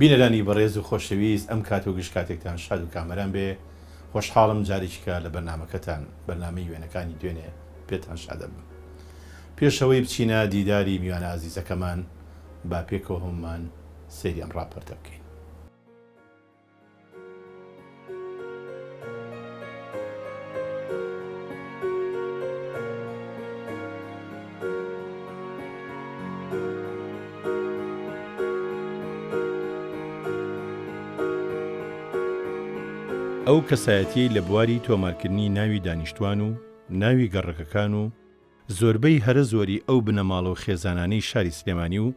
بینەرانی بەڕێز و خۆشەویست ئەم کات و گشت کاتێکتان شاد و کامەران بێ، خۆشحاڵم جارێکیکە لە بەرنامەکەتان، بەرنامەی وێنەکانی دوێنێ پێتان شادەبم. پێش ئەوەی بچینە دیداری میوانە ئازیزەکەمان با پێکەوە هەموومان سەیری ئەم ڕاپۆرتە بکەین. ئەو کەسایەتیەی لە بواری تۆمارکردنی ناوی دانیشتوان و ناوی گەڕەکەکان و زۆربەی هەرە زۆری ئەو بنەماڵە و خێزانانەی شاری سلێمانی و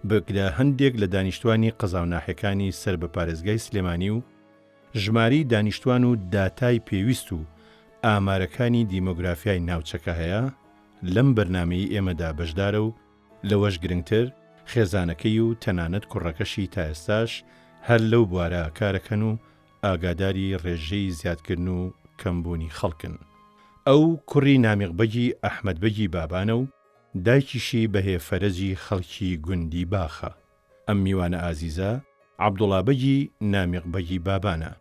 بگرە هەندێک لە دانیشتوانی قەزاو ناحیەکانی سەر بە پارێزگای سلێمانی و ژمارەی دانیشتوان و داتای پێویست و ئامارەکانی دیمۆگرافیای ناوچەکە هەیە لەم بەرنامەی ئێمەدا بەشدارە و لەوەش گرنگتر خێزانەکەی و تەنانەت کوڕەکەشی تا ئێستاش هەر لەو بوارە کارەکەن و ئاگاداری ڕێژەی زیادکردن و کەمبوونی خەڵکن. ئەو کوڕی نامیق بەگی ئەحمەد بەگی بابانە و دایکیشی بەهێ فەرەجی خەڵکی گوندی باخە. ئەم میوانە ئازیزە عەبدوڵا بەگی نامیق بەگی بابانە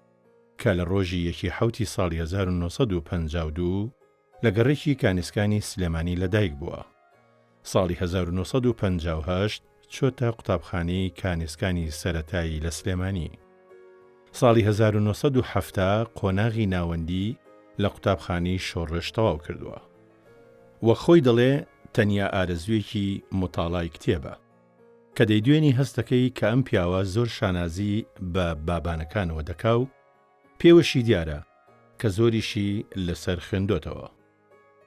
کە لە ڕۆژی یەکی حەوتی ساڵی 1952 لە گەڕەکی کانیسکانی سلێمانی لەدایک بووە. ساڵی 1958 چۆتە قوتابخانەی کانیسکانی سەرەتایی لە سلێمانی. ساڵی 1970 قۆناغی ناوەندی لە قوتابخانەی شۆڕش تەواو کردووە. وەک خۆی دەڵێ تەنیا ئارەزوویەکی موتاڵای کتێبە. کە دەیدوێنی هەست دەکەی کە ئەم پیاوە زۆر شانازی بە بابانەکانەوە دەکا و پێوەشی دیارە کە زۆریشی لەسەر خوێندۆتەوە.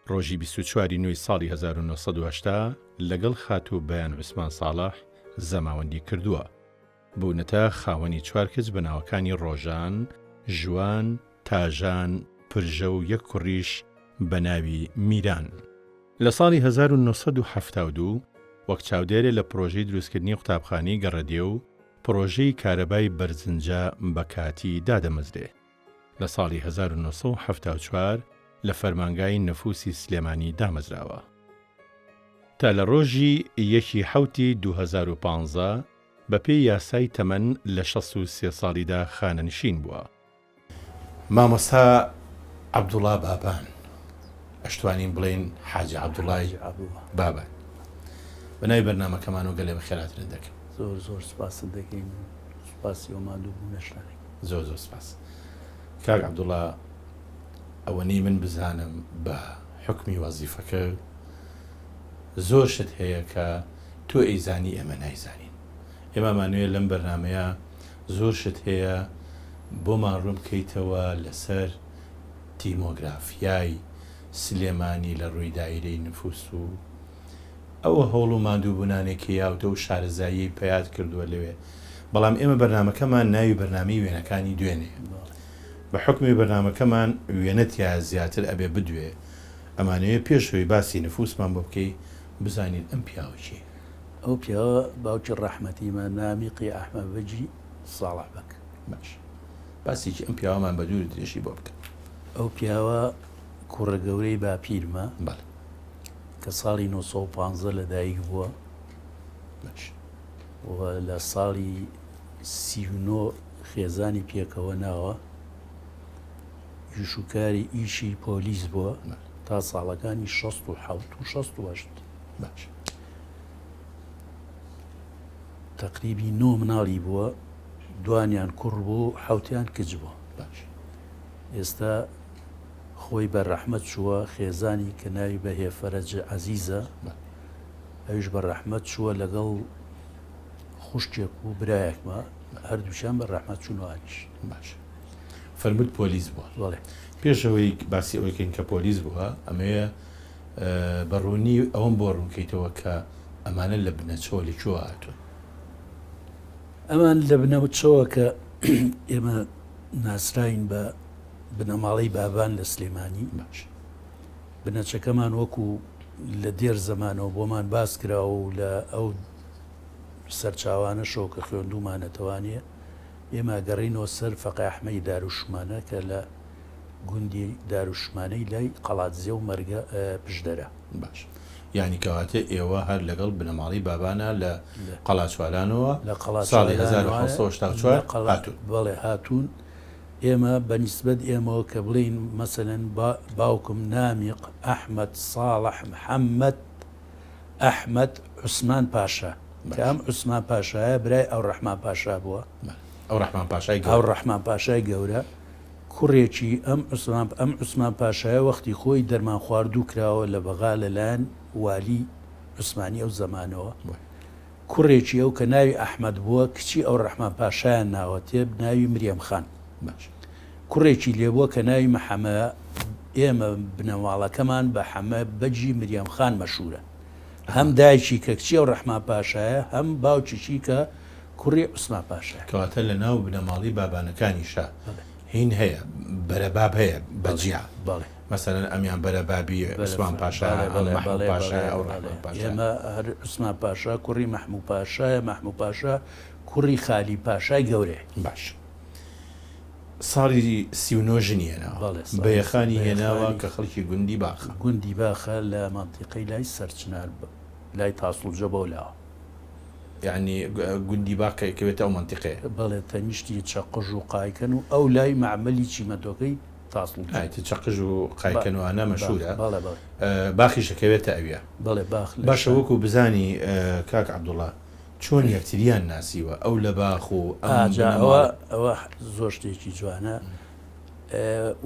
ڕۆژی 24 ی نۆی ساڵی 1980 لەگەڵ خاتوو بەیان عوسمان ساڵح زەماوەندی کردووە. بوونەتە خاوەنی چوار کچ بە ناوەکانی ڕۆژان، ژوان، تاژان، پرژە و یەک کوڕیش بە ناوی میران. لە ساڵی 1972 وەک چاودێرێ لە پرۆژەی دروستکردنی قوتابخانەی گەڕەدێ و پرۆژەی کارەبای بەرزنجە بە کاتی دادەمەزرێ. لە ساڵی 1974 لە فەرمانگای نفوسی سلێمانی دامەزراوە. تا لە ڕۆژی یەکی حەوتی 2015 بە پێی یاسای تەمەن لە 63 ساڵیدا خانەنشین بووە. مامۆستا عەبدوڵا بابان، ئەشتوانین بڵێین حاجی عەبدوڵای بابان، بە ناوی بەرنامەکەمانەوە گەلێ بەخێرهاتنت دەکەم. زۆر زۆر سپاست دەکەین و سپاسی ئەو ماندووبوونەشتان دەکەین. زۆر زۆر سپاس. کاک عەبدوڵا ئەوەنەی من بزانم بە حوکمی وەزیفەکە زۆر شت هەیە کە تۆ ئەیزانی ئێمە نایزانین. ئێمە ئەمانەوێ لەم بەرنامەیە زۆر شت هەیە بۆمان ڕوون بکەیتەوە لەسەر دیمۆگرافیای سلێمانی لە ڕووی دایرەی نفوس و ئەو هەوڵ و ماندووبوونانەی کە یاوتە و شارەزاییەی پەیات کردووە لەوێ بەڵام ئێمە بەرنامەکەمان ناوی بەرنامەی وێنەکانی دوێنێ بە حوکمی بەرنامەکەمان وێنە تیایە زیاتر ئەبێ بدوێ ئەمانەوێ پێش ئەوەی باسی نفوسمان بۆ بکەی بزانین ئەم پیاوە کێیە. ئەو پیاوە باوکی ڕەحمەتیمە نامیقی ئەحمە بەگی ساڵح بەگ. باش باسێکی ئەم پیاوەمان بە دوور و درێژی بۆ بکە. ئەو پیاوە کوڕە گەورەی باپیرمە. بەڵێ. کە ساڵی 915 لە دایک بووە. باش. و لە ساڵی 39 خێزانی پێکەوە ناوە. ئیش و کاری ئیشی پۆلیس بووە تا ساڵەکانی 67 و 68. باش. تەقریبی نۆ مناڵی بووە دوانیان کوڕ بوو حوتیان کچ بوو باش. ئێستا خۆی بە ڕەحمەت چووە خێزانی کە ناوی بە هێفەرەج عەزیزە ئەویش بە ڕەحمەت چووە لەگەڵ خوشکێک و برایەکمە هەردووکیان بە ڕەحمەت چوون ئەوانیش. باش فەرمووت پۆلیس بووە. بەڵێ. پێش ئەوەی باسی ئەوەی کەین کە پۆلیس بووە ئەمەوێ بە ڕوونی ئەوەم بۆ ڕوون کەیتەوە کە ئەمانە لە بنەچەوە لە کوێوە هاتوون؟ ئەمان لە بنەچەوە کە ئێمە ناسراوین بە بنەماڵەی بابان لە سلێمانی. باش. بنەچەکەمان وەکو لە دێر زەمانەوە بۆمان باس کراوە و لە ئەو سەرچاوانەشەوە کە خوێندوومانەتەوانێ ئێمە ئەگەڕێینەوە سەر فەقێ ئەحمەی داروشمانە کە لە گوندی داروشمانەی لای قەڵادزێ و مەرگە پشدەرە. باش. یانی کەواتە ئێوە هەر لەگەڵ بنەماڵەی بابانە لە قەڵاچوالانەوە لە ساڵی قەڵاچوالانەوە 1784 لە قەڵا هاتوون. بەڵێ هاتوون. ئێمە بە نیسبەت ئێمەوە کە بڵێین مەسەلەن با باوکم نامیق ئەحمەد ساڵح محەممەد ئەحمەد عوسمان پاشا کە باش. ئەم عوسمان پاشایە برای ئەوڕەحمان پاشا بووە. بەڵێ ئەوڕەحمان پاشای گەورە. ئەوڕەحمان پاشای گەورە. کوڕێکی ئەم عوسمان ئەم عوسمان پاشایە وەختی خۆی دەرمان خواردوو کراوە لە بەغا لە لایەن والی عوسمانی ئەو زەمانەوە. کوڕێکی ئەو کە ناوی ئەحمەد بووە کچی ئەوڕەحمان پاشایان ناوەتێ ناوی مریەم خان. باش. کوڕێکی لێ بووە کە ناوی محەمە ئێمە بنەماڵەکەمان بە حەمە بەگی مریەم خان مەشهوورە. هەم دایکی کە کچی ئەوڕەحمان پاشایە هەم باوکیشی کە کوڕی عوسمان پاشایە. کەواتە لە ناو بنەماڵەی بابانەکانیشا هین هەیە، بەرەباب هەیە بە جیا. مەسەلەن ئەمیان بەرەبابی عوسمان پاشایە، ئەم مەحموو پاشایە، ئەو ڕەحمان پاشایە. ئێمە هەر عوسمان پاشا کوڕی مەحموو پاشایە، مەحموو پاشا کوڕی خالی پاشای گەورەیە. باش. ساڵی 39 ژنی هێناوە. بەیەخانی هێناوە کە خەڵکی گوندی باخە. گوندی باخە لە مەنتیقەی لای سەرچنار لای تاسڵوجە بەو لاوە. یەعنی گوندی باخ کە ئەکەوێتە ئەو مەنتیقەیە. بەڵێ تەنیشتی چەقژ و قایکەن و ئەو لای مەعمەلی چیمەنتۆکەی تاسڵوجە. ئا ئیتر چەقژ و قایکەن و ئانە مەشهوورە. بەڵێ بەڵێ. باخیش ئەکەوێتە ئەویا. بەڵێ باخ لە باشە شار. وەکوو بزانی کاک عەبدوڵا چۆن یەکتریان ناسیوە ئەو لە باخ و ئەم ئا جا ئەوە بنەماڵە. ئەوە زۆر شتێکی جوانە.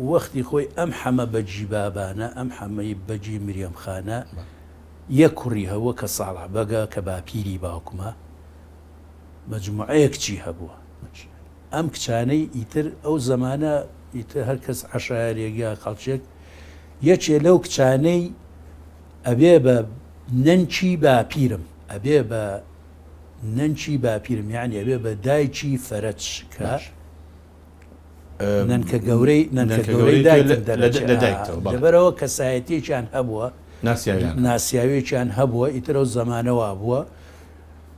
وەختی خۆی ئەم حەمە بەگی بابانە ئەم حەمەی بەگی مریەم خانە یەک کوڕی هەبووە کە ساڵح بەگە کە باپیری باوکمە، مەجموعەیەک کچی هەبووە. ئەم کچانەی ئیتر ئەو زەمانە ئیتر هەر کەس عەشایەرێک یا خەڵکێک یەکێ لەو کچانەی ئەبێ بە نەنکی باپیرم ئەبێ بە نەنکی باپیرم یانی ئەبێ بە دایکی فەرەج کە نەنکە گەورەی نەنکە گەورەی دایکم دەرەچێ لەبەرئەوە کەسایەتیەکیان هەبووە ناسیاوێکیان هەبووە ئیتر ئەو زەمانە وابووە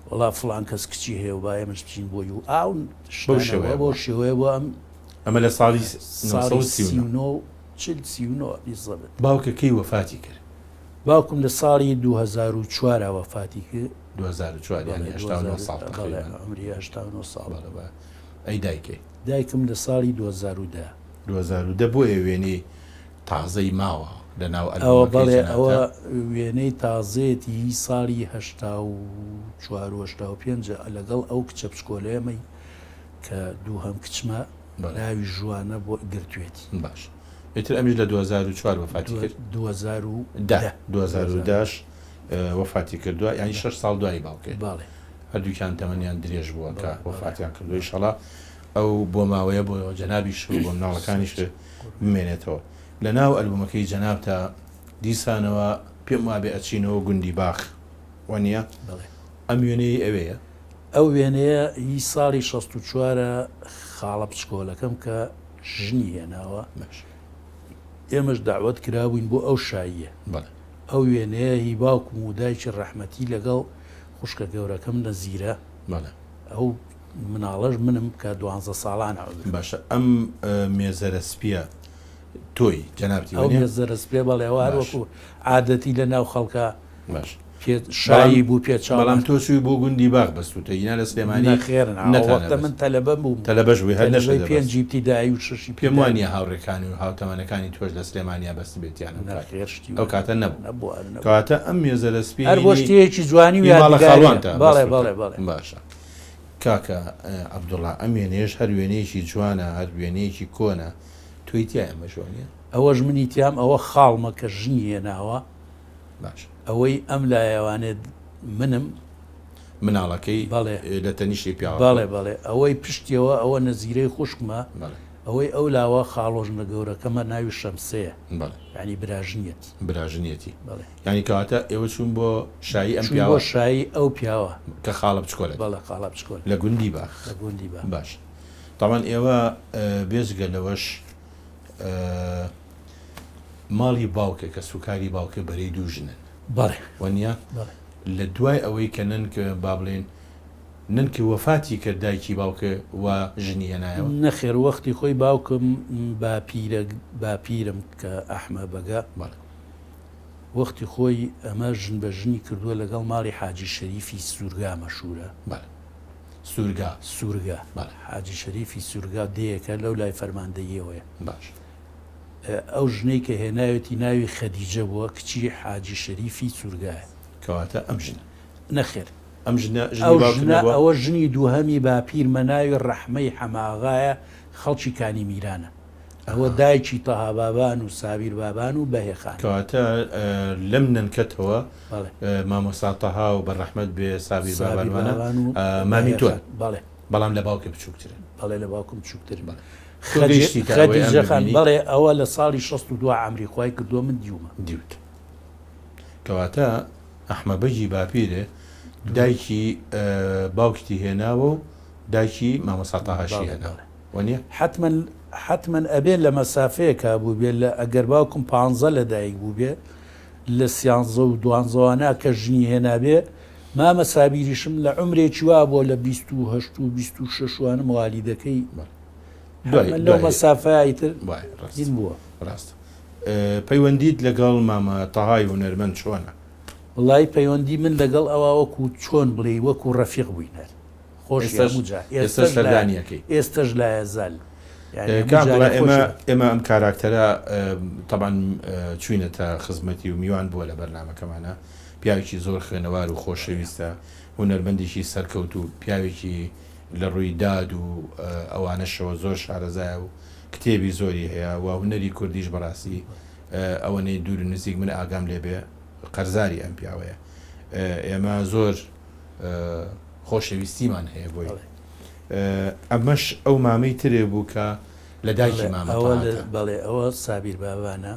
وەڵا فڵان کەس کچی هەیە و با ئێمەش بچین بۆی و ئاو شتانەوە بەو شێوەیە بۆ ئەم ئەمە لە ساڵی ساڵی 39 40 39 بیزەبت. باوکە کەی وەفاتی کرد؟ باوکم لە ساڵی 2004 وەفاتی کرد. 2004 یانی 89 ساڵ تەقریبەن. عومری 89 ساڵ. بەڵێ ئەی دایکەی؟ دایکم لە ساڵی 2010. 2010 بۆیە وێنەی تازەی ماوە لە ناو ئەوە ئەلبومەکەی بەڵێ جەنابتا؟ ئەوە وێنەی تازەیەتی هی ساڵی 84 و 85 ە لەگەڵ ئەو کچە بچکۆلەیەمەی کە دووهەم کچمە بەڵێ. ناوی ژوانە بۆ گرتوێتی. باش ئیتر ئەمیش لە 2004 وەفاتی کرد؟ 2010. دە 2010 ش وەفاتی کردووە یانی شەش ساڵ دوای باوکێ. بەڵێ. هەردووکیان تەمەنیان درێژ بووە کە وەفاتیان کردووە ئیشەڵا ئەو بۆ ماوەیە بۆ جەنابیش و بۆ مناڵەکانیش بمێنێتەوە لە ناو ئەلبومەکەی جەنابتا دیسانەوە پێم وابێ ئەچینەوە گوندی باخ وەنیە ئەم وێنەیەی ئەوێیە؟ ئەو وێنەیە هی ساڵی 64ە خاڵە بچکۆلەکەم کە ژنی هێناوە ئێمەش دەعوەت کرابووین بۆ ئەو شاییە ئەو وێنەیە هی باوکم و دایکی ڕەحمەتی لەگەڵ خوشکە گەورەکەم نەزیرە بەڵێ. ئەو مناڵەش منم کە دوانزە ساڵانە عومرم. باشە ئەم مێزەرە سپیە تۆی جەنابتی ئەو وەنیە؟ مێزەرە سپیە بەڵێ ئەوە هەر باش. وەکوو عادەتی لە ناو خەڵکا باش پێ بەڵام شایی بوو بەڵام پێچاومان. تۆ چووی بۆ گوندی باخ بەستووتە گینا لە سلێمانی نەخێر نا ئەو نەتانە وەختە بەست. من تەلەبە بووم تەلەبەش بووی هەر تەلەبەی نەشەدەبەست. پێنجی ئیبتیدایی و شەشی پێم وا ئیبتیدایی. نییە هاوڕێکانی و هاوتەمەنەکانی تۆش لە سلێمانیا بەستبێتیان ئەو کات نەخێر شتی ئەو وا کاتە نەبوو. نەبوو هەر نەبوو. کەواتە ئەم مێزەرە سپیە هەر بۆ هینی شتێکی جوانی و هی ماڵە یادگاریە. خاڵوانتە بەڵێ بەستووتە. بەڵێ بەڵێ. باشە کاکە عەبدوڵا ئەم وێنەیەش هەر وێنەیەکی جوانە هەر وێنەیەکی کۆنە تۆی تیایە ئەمەش وانیە؟ ئەوەش منی تیام ئەوە خاڵمە کە ژنی هێناوە باشە. ئەوەی ئەم لایەوانێ منم. مناڵەکەی بەڵێ. لە تەنیشتی پیاوەکەوە. بەڵێ بەڵێ ئەوەی پشتیەوە ئەوە نەزیرەی خوشکمە بەڵێ. ئەوەی ئەو لاوە خاڵۆژنە گەورەکەمە ناوی شەمسەیە بەڵێ. یانی براژنیەتی. براژنیەتی. بەڵێ. یانی کەواتە ئێوە چوون بۆ شایی ئەم چووین بۆ پیاوە؟ شایی ئەو پیاوە. کە خاڵە بچکۆلەتە. بەڵێ خاڵە بچکۆلە. لە گوندی باخ. لە گوندی باخ. باشە تەبعەن ئێوە بێجگە لەوەش ماڵی باوکە کەسوکاری باوکە بەرەی دوو ژنن. بەڵێ. وەنیە؟ بەڵێ. لە دوای ئەوەی کە نەنک با بڵێین نەنک وەفاتی کرد دایکی باوک وا ژنی هێنایەوە؟ نەخێر وەختی خۆی باوکم باپیرە باپیرم کە ئەحمە بەگە. بەڵێ. وەختی خۆی ئەمە ژن بە ژنی کردووە لەگەڵ ماڵی حاجی شەریفی سوورگا مەشهوورە. بەڵێ. سوورگا. سوورگا. بەڵێ. حاجی شەریفی سوورگا دێیەکە لەو لای فەرماندەییەوەیە. باش. ئەو ژنەی کە هێناوێتی ناوی خەدیجە بووە، کچی حاجی شەریفی سوورگایە. کەواتە ئەم ژنە. نەخێر. ئەم ژنە ژنی ئەو باوکت ژنە نەبووە؟ ئەوە ژنی دووهەمی باپیرمە ناوی ڕەحمەی حەمەئاغایە خەڵکی کانی میرانە. ئەوە دایکی تەها بابان و سابیر بابان و بەهێ خانە. کەواتە لەم نەنکەتەوە مامۆستا تەها و بەڕەحمەت بێ سابیر بابان و مامی تۆن. بەڵێ. بەڵام لە باوکت بچووکترن. بەڵێ لە باوکم بچووکترن. بەڵێ. تۆ گەیشتیتە ئەوەی ئەم خەدیجە خان ببینی؟ بەڵێ ئەوە لە ساڵی 62 عەمری خوای کردووە من دیومە. دیوتە. کەواتە ئەحمە بەگی باپیرێ دایکی باوکتی هێناوە و دایکی مامۆستا تەهاشی هێناوە. وەنیە؟ حەتمەن حەتمەن ئەبێ لە مەسافەیەکا بووبێ لە ئەگەر باوکم پانزە لە دایک بووبێ لە سیانزە و دوانزەوانە کە ژنی هێنابێ مامە سابیریشم لە عومرێکی وا بووە لە 28 و 26 وانە موالیدەکەی دوای لەو مەسافەیە ئیتر ڕاست هین بووە. ڕاستە. پەیوەندیت لەگەڵ مامە تەهای هونەرمەند چۆنە؟ وەڵایی پەیوەندی من لەگەڵ ئەوا وەکوو چۆن بڵێی وەکوو ڕەفیق بووین هەر. خۆشی ئێستاش هەموو جار ئێستاش ئێستەش لایە سەردانی ئەکەی؟ ئێستەش لایەزال یانی هەموو کاک جارێ بڵا ئێمە خۆشی. ئێمە ئەم کاراکتەرە تەبعەن چوینەتە خزمەتی و میوان بووە لە بەرنامەکەمانا پیاوێکی زۆر خوێنەوار و خۆشەویستە هونەرمەندێکی سەرکەوتوو پیاوێکی لە ڕووی داد و ئەوانەشەوە زۆر شارەزایە و کتێبی زۆری هەیە و هونەری کوردیش بەڕاستی ئەوەنەی دوور و نزیک من ئاگام لێ بێ قەرزاری ئەم پیاوەیە ئێمە زۆر خۆشەویستیمان هەیە بۆی ئەمەش ئەو مامەی ترێ بوو کە لە دایکی مامە تەهاتە. بەڵێ ئەوە سابیر بابانە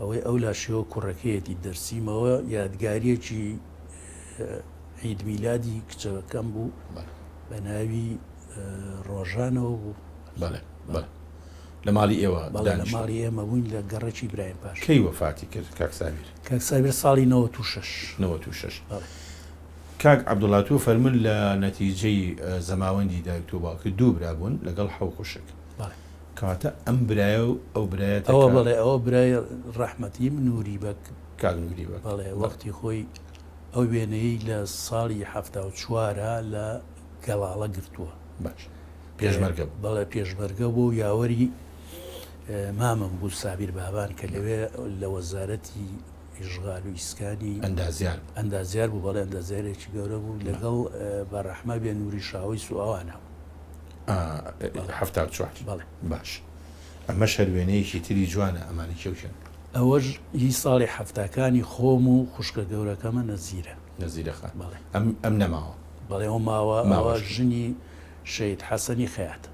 ئەوەی ئەو لاشەوە کوڕەکەیەتی دەرسیمەوە یادگاریەکی عید میلادی کچەکەم بوو بە ناوی ڕۆژانەوە بوو. بەڵێ بەڵێ لە ماڵی ئێوە بەڵێ لە ماڵی ئێمە بووین لە گەڕەکی برایم پاشا. کەی وەفاتی کرد کاک سابیر؟ کاک سابیر ساڵی 96. 96. کاک عەبدوڵا تۆ فەرموون لە نەتیجەی زەماوەندی دایکت و باوکت دوو برا بوون لەگەڵ حەو خوشک. بەڵێ. کەواتە ئەم برایە و ئەو برایەتە ئەوە کە. بەڵێ ئەوە برای ڕەحمەتیم نوری بەگ. کاک نوری بەگ. بەڵێ وەختی خۆی ئەو وێنەیەی لە ساڵی 74 لە گەڵاڵە گرتووە. باش. پێشمەرگە بوو. بەڵێ پێشمەرگە بوو و یاوەری مامم بوو سابیر بابان کە لەوێ لە وەزارەتی ئیشغال و ئیسکانی ئەندازیار بوو. ئەندازیار بوو بەڵێ ئەندازیارێکی گەورە بوو لەگەڵ بە ڕەحمە بێ نوری شاوەیس و ئەوانە بوو. 74. بەڵێ. باش ئەمەش هەر وێنەیەکی تری جوانە ئەمانە کێ و کێن؟ ئەوەش هی ساڵی حەفتاکانی خۆم و خوشکە گەورەکەمە نەزیرە. نەزیرە خان. بەڵێ. ئەم ئەم نەماوە؟ بەڵێ ئەو ماوە ماوە ئەوە ژنی شەهید حەسەنی خەیاتە.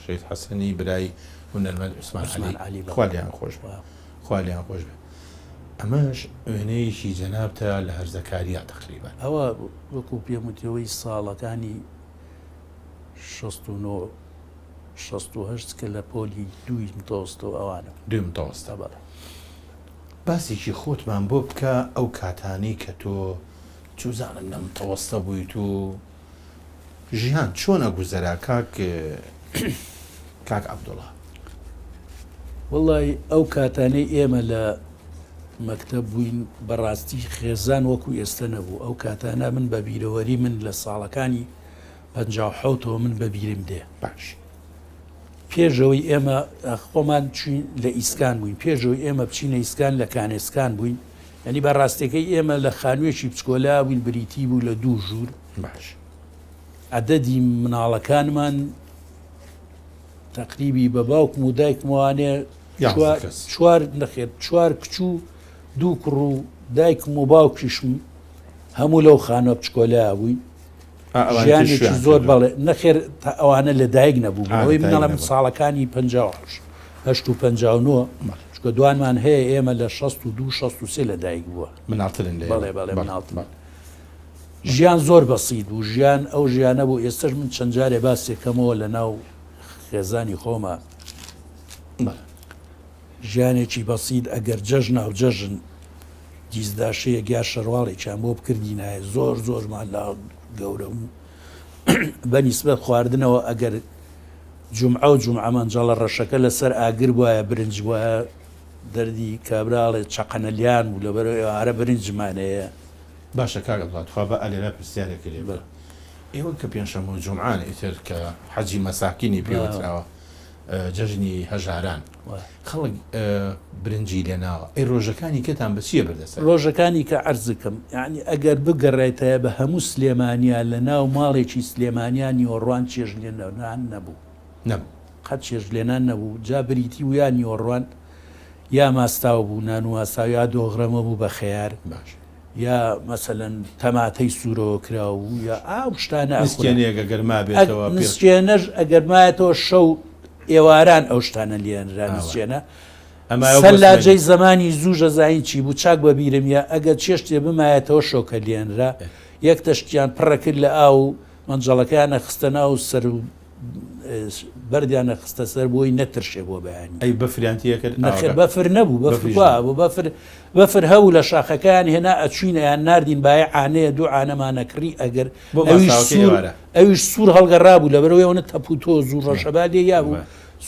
شەهید حەسەنی برای هونەرمەند عوسمان عوسمان عەلی خوا لێیان خۆش بێ خوا لێیان خۆش بێ ئەمەش وێنەیەکی جەنابتە لە هەرزەکاریا تەقریبەن. ئەوە وەکو پێم وتیەوەی ساڵەکانی 69 68 کە لە پۆلی دووی متەوەستە و ئەوانە. دووی متەوەستە. بەڵێ. باسێکی خۆتمان بۆ بکە ئەو کاتانەی کە تۆ چوزانم لە متەوەستە بوویت و ژیان چۆن ئەگوزەرا کاک کاک عەبدوڵا؟ وەڵی ئەو کاتانەی ئێمە لە مەکتەب بووین بەڕاستی خێزان وەکو ئێستە نەبوو ئەو کاتانە من بە بیرەوەری من لە ساڵەکانی 57ەوە من بە بیرم دێ باش پێشەوەی ئێمە خۆمان چوین لە ئیسکان بووین پێشەوەی ئێمە بچینە ئیسکان لە کانێسکان بووین ینی بە ڕاستەکەی ئێمە لە خانوویەکی بچکۆلا بووین بریتی بوو لە دوو ژوور باش عەدەدی مناڵەکانمان تەقریبی بە باوکم و دایکمەوانێ چوار نەخێر چوار کچ و دوو کوڕ و دایکم و باوکیشم هەموو لەو خانوە بچکۆلە بووین ژیانێکی زۆر بەڵێ نەخێر تا ئەوانە لە دایک نەبوو ئەوەی مناڵم ساڵەکانی 58 و 59 چکە دوانمان هەیە ئێمە لە 62 63 لە دایک بووە مناڵترن بەڵێ بەڵێ مناڵترن ژیان زۆر بەسیت بوو ژیان ئەو ژیانە بوو ئێستەش من چەند جارێ باسێکەمەوە لە ناو خێزانی خۆمە ژیانێکی بەسیت ئەگەر جەژنا و جەژن دیزداشەیەک یا شەرواڵێکیان بۆ بکردینایە زۆر زۆرمان لا گەورە بوو بە نیسبەت خواردنەوە ئەگەر جومعە و جومعە مەنجەڵە ڕەشەکە لەسەر ئاگر بوایە برنج بوایە. دەردی کابرا ئەڵێ چەقەنەلیان بوو لەبەرئەوەی ئێوارە برنجمان هەیە. باشە کاک عەبدوڵا تخوا با ئەلێرا پرسیارێکت لێ بکەم ئێوە کە پێنجشەممە و جومعان ئیتر کە حەجی مەساکینی پێ وتراوە جەژنی هەژاران خەڵک برنجی لێ ناوە ئەی ڕۆژەکانی کەتان بە چییە بردە سەر؟ ڕۆژەکانی کە عەرزکەم یانی ئەگەر بگەڕێتایە بە هەموو سلێمانیا لە ناو ماڵێکی سلێمانیا نیوەڕوان چێژ لێنان نەبوو. نەبوو. قەت چێشتلێنان نەبوو، جا بریتی بوو یا نیوەڕوان یا ماستاو بوو، نان و ماستاو یا دۆغرەمە بوو بە خەیار باش. یا مەسەلەن تەماتەی سوورەوە کراو بوو یا ئەو شتانە ئەخورا. نسکێنەیەک ئەگەر مابێتەوە پێ. نسکێنەش ئەگەر مایەتەوە شەو ئێواران ئەو شتانە لێنرا ئاوا. نسکێنە. ئەمایەوە بۆ سبەینێ. سەلاجەی زەمانی زووش ئەزانین چی بوو، چاک بە بیرم یا ئەگەر چێشتێ بمایەتەوە شۆکە لێنرا، یەک تەشتیان پڕەکرد لە ئاو و مەنجەڵەکەیان ئەخستە ناو سەر و بەردیان ئەخستە سەر بۆی نەترشێ بۆ بەیانی. ئەی بەفریان تێ ئەکرد؟ نەخێر بەفر نەبوو، بەفر کوا هەبوو، بەفر بەفر هەبوو لە شاخەکەیان هێنا ئەچوین ئەیان ناردین بایە عانەیە دوو عانەمان ئەکڕی ئەگەر ئەویش سوور ئەویش سوور هەڵگەڕابوو لەبەرئەوەی ئەوەنە تەپ و تۆز و ڕەشەبا لێ یابوو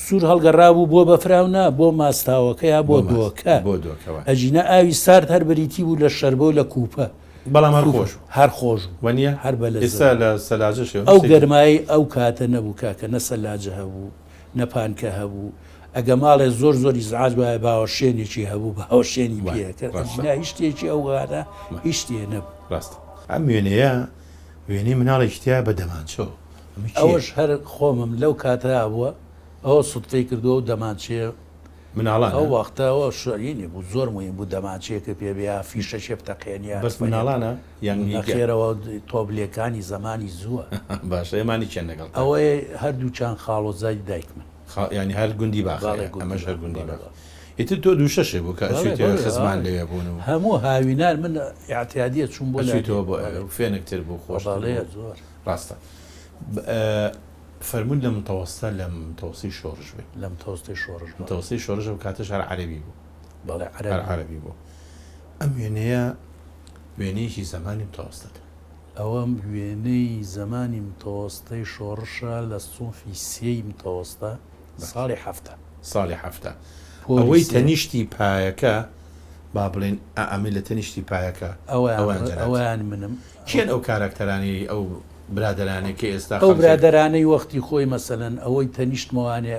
سوور هەڵگەڕابوو بۆ بەفراو نا بۆ ماستاوەکە یا بۆ دۆکە ئەگینا ئاوی سارد هەر بریتی بوو لە شەربە و لە کوپە. بەڵام هەر خۆش بوو. هەر خۆش بوو. وەنیە؟ هەر بە لەزەت ئێستا لە سەلاجەش هەیە. ئەو گەرمایەی ئەو کاتە نەبوو کاکە، نە سەلاجە هەبوو، نە پانکە هەبوو. ئەگە ماڵێ زۆر زۆر ئیزعاج بایە باوەشێنێکی هەبوو، باوەشێنی پێ ئەکرد. ئەگینا هیچ شتێکی ئەو کاتە هیچ شتێ نەبوو. ڕاستە. ئەم وێنەیە وێنەی مناڵێکی تیایە بە دەمانچەوە. ئەمە کێیە؟ ئەوەش هەر خۆمم لەو کاتە بووە. ئەوە سوتفەی کردووە و دەمانچەیە مناڵانە؟ ئەو وەختە ئەوە شۆرینی بوو زۆر موهیم بوو دەمانچەیەکت پێ بێ یا فیشەکێ بتەقێنی یا بەس تفەنگێک. مناڵانە یان هی گە؟ نەخێرەوە تۆپلێکانی زەمانی زووە. باشە ئێمانی کێن لەگەڵتان؟ ئەوەی هەردووکیان خاڵۆزای دایکمن. خا یانی هەر گوندی باخەیە؟ بەڵێ گوندی ئەمەش هەر باخ گوندی بەڵێ باخ. بەڵێ. ئیتر تۆ دووشەشێ بوو کە بەڵێ ئەچوویتە بەڵێ خزمان ئا لەوێ بوون و. هەموو هاوینان من ئیعتیادیە چووم بۆ لادێ ئەچوویتەوە بۆ ئەوێ بەڵێ. و فێنکتر بوو خۆشتر بەڵێ بوو. زۆر. ڕاستە. فەرموون لە متەوەستە لە متەوەستەی شۆڕش بووی. لە متەوەستەی شۆڕش بەڵێ. متەوەستەی شۆڕش ئەو کاتەش هەر عەرەبی بوو. بەڵێ عەرەبی هەر عەرەبی بوو. ئەم وێنەیە وێنەیەکی زەمانی متەوەستەتە. ئەوە وێنەی زەمانی متەوەستەی شۆڕشە لە سونفی سێی متەوەستە ساڵی حەفتا. ساڵی حەفتا. پۆلی ئەوەی سێ. تەنیشتی پایەکە با بڵێین ئا ئەمەی لە تەنیشتی پایەکە ئەوەیان ئەوەیان جەنابتە. ئەوەیان منم. کێن ئەو کاراکتەرانەی ئەو برادەرانەی کە ئێستا ئەو خەڵکێک. برادەرانەی وەختی خۆی مەسەلەن ئەوەی تەنیشتمەوانێ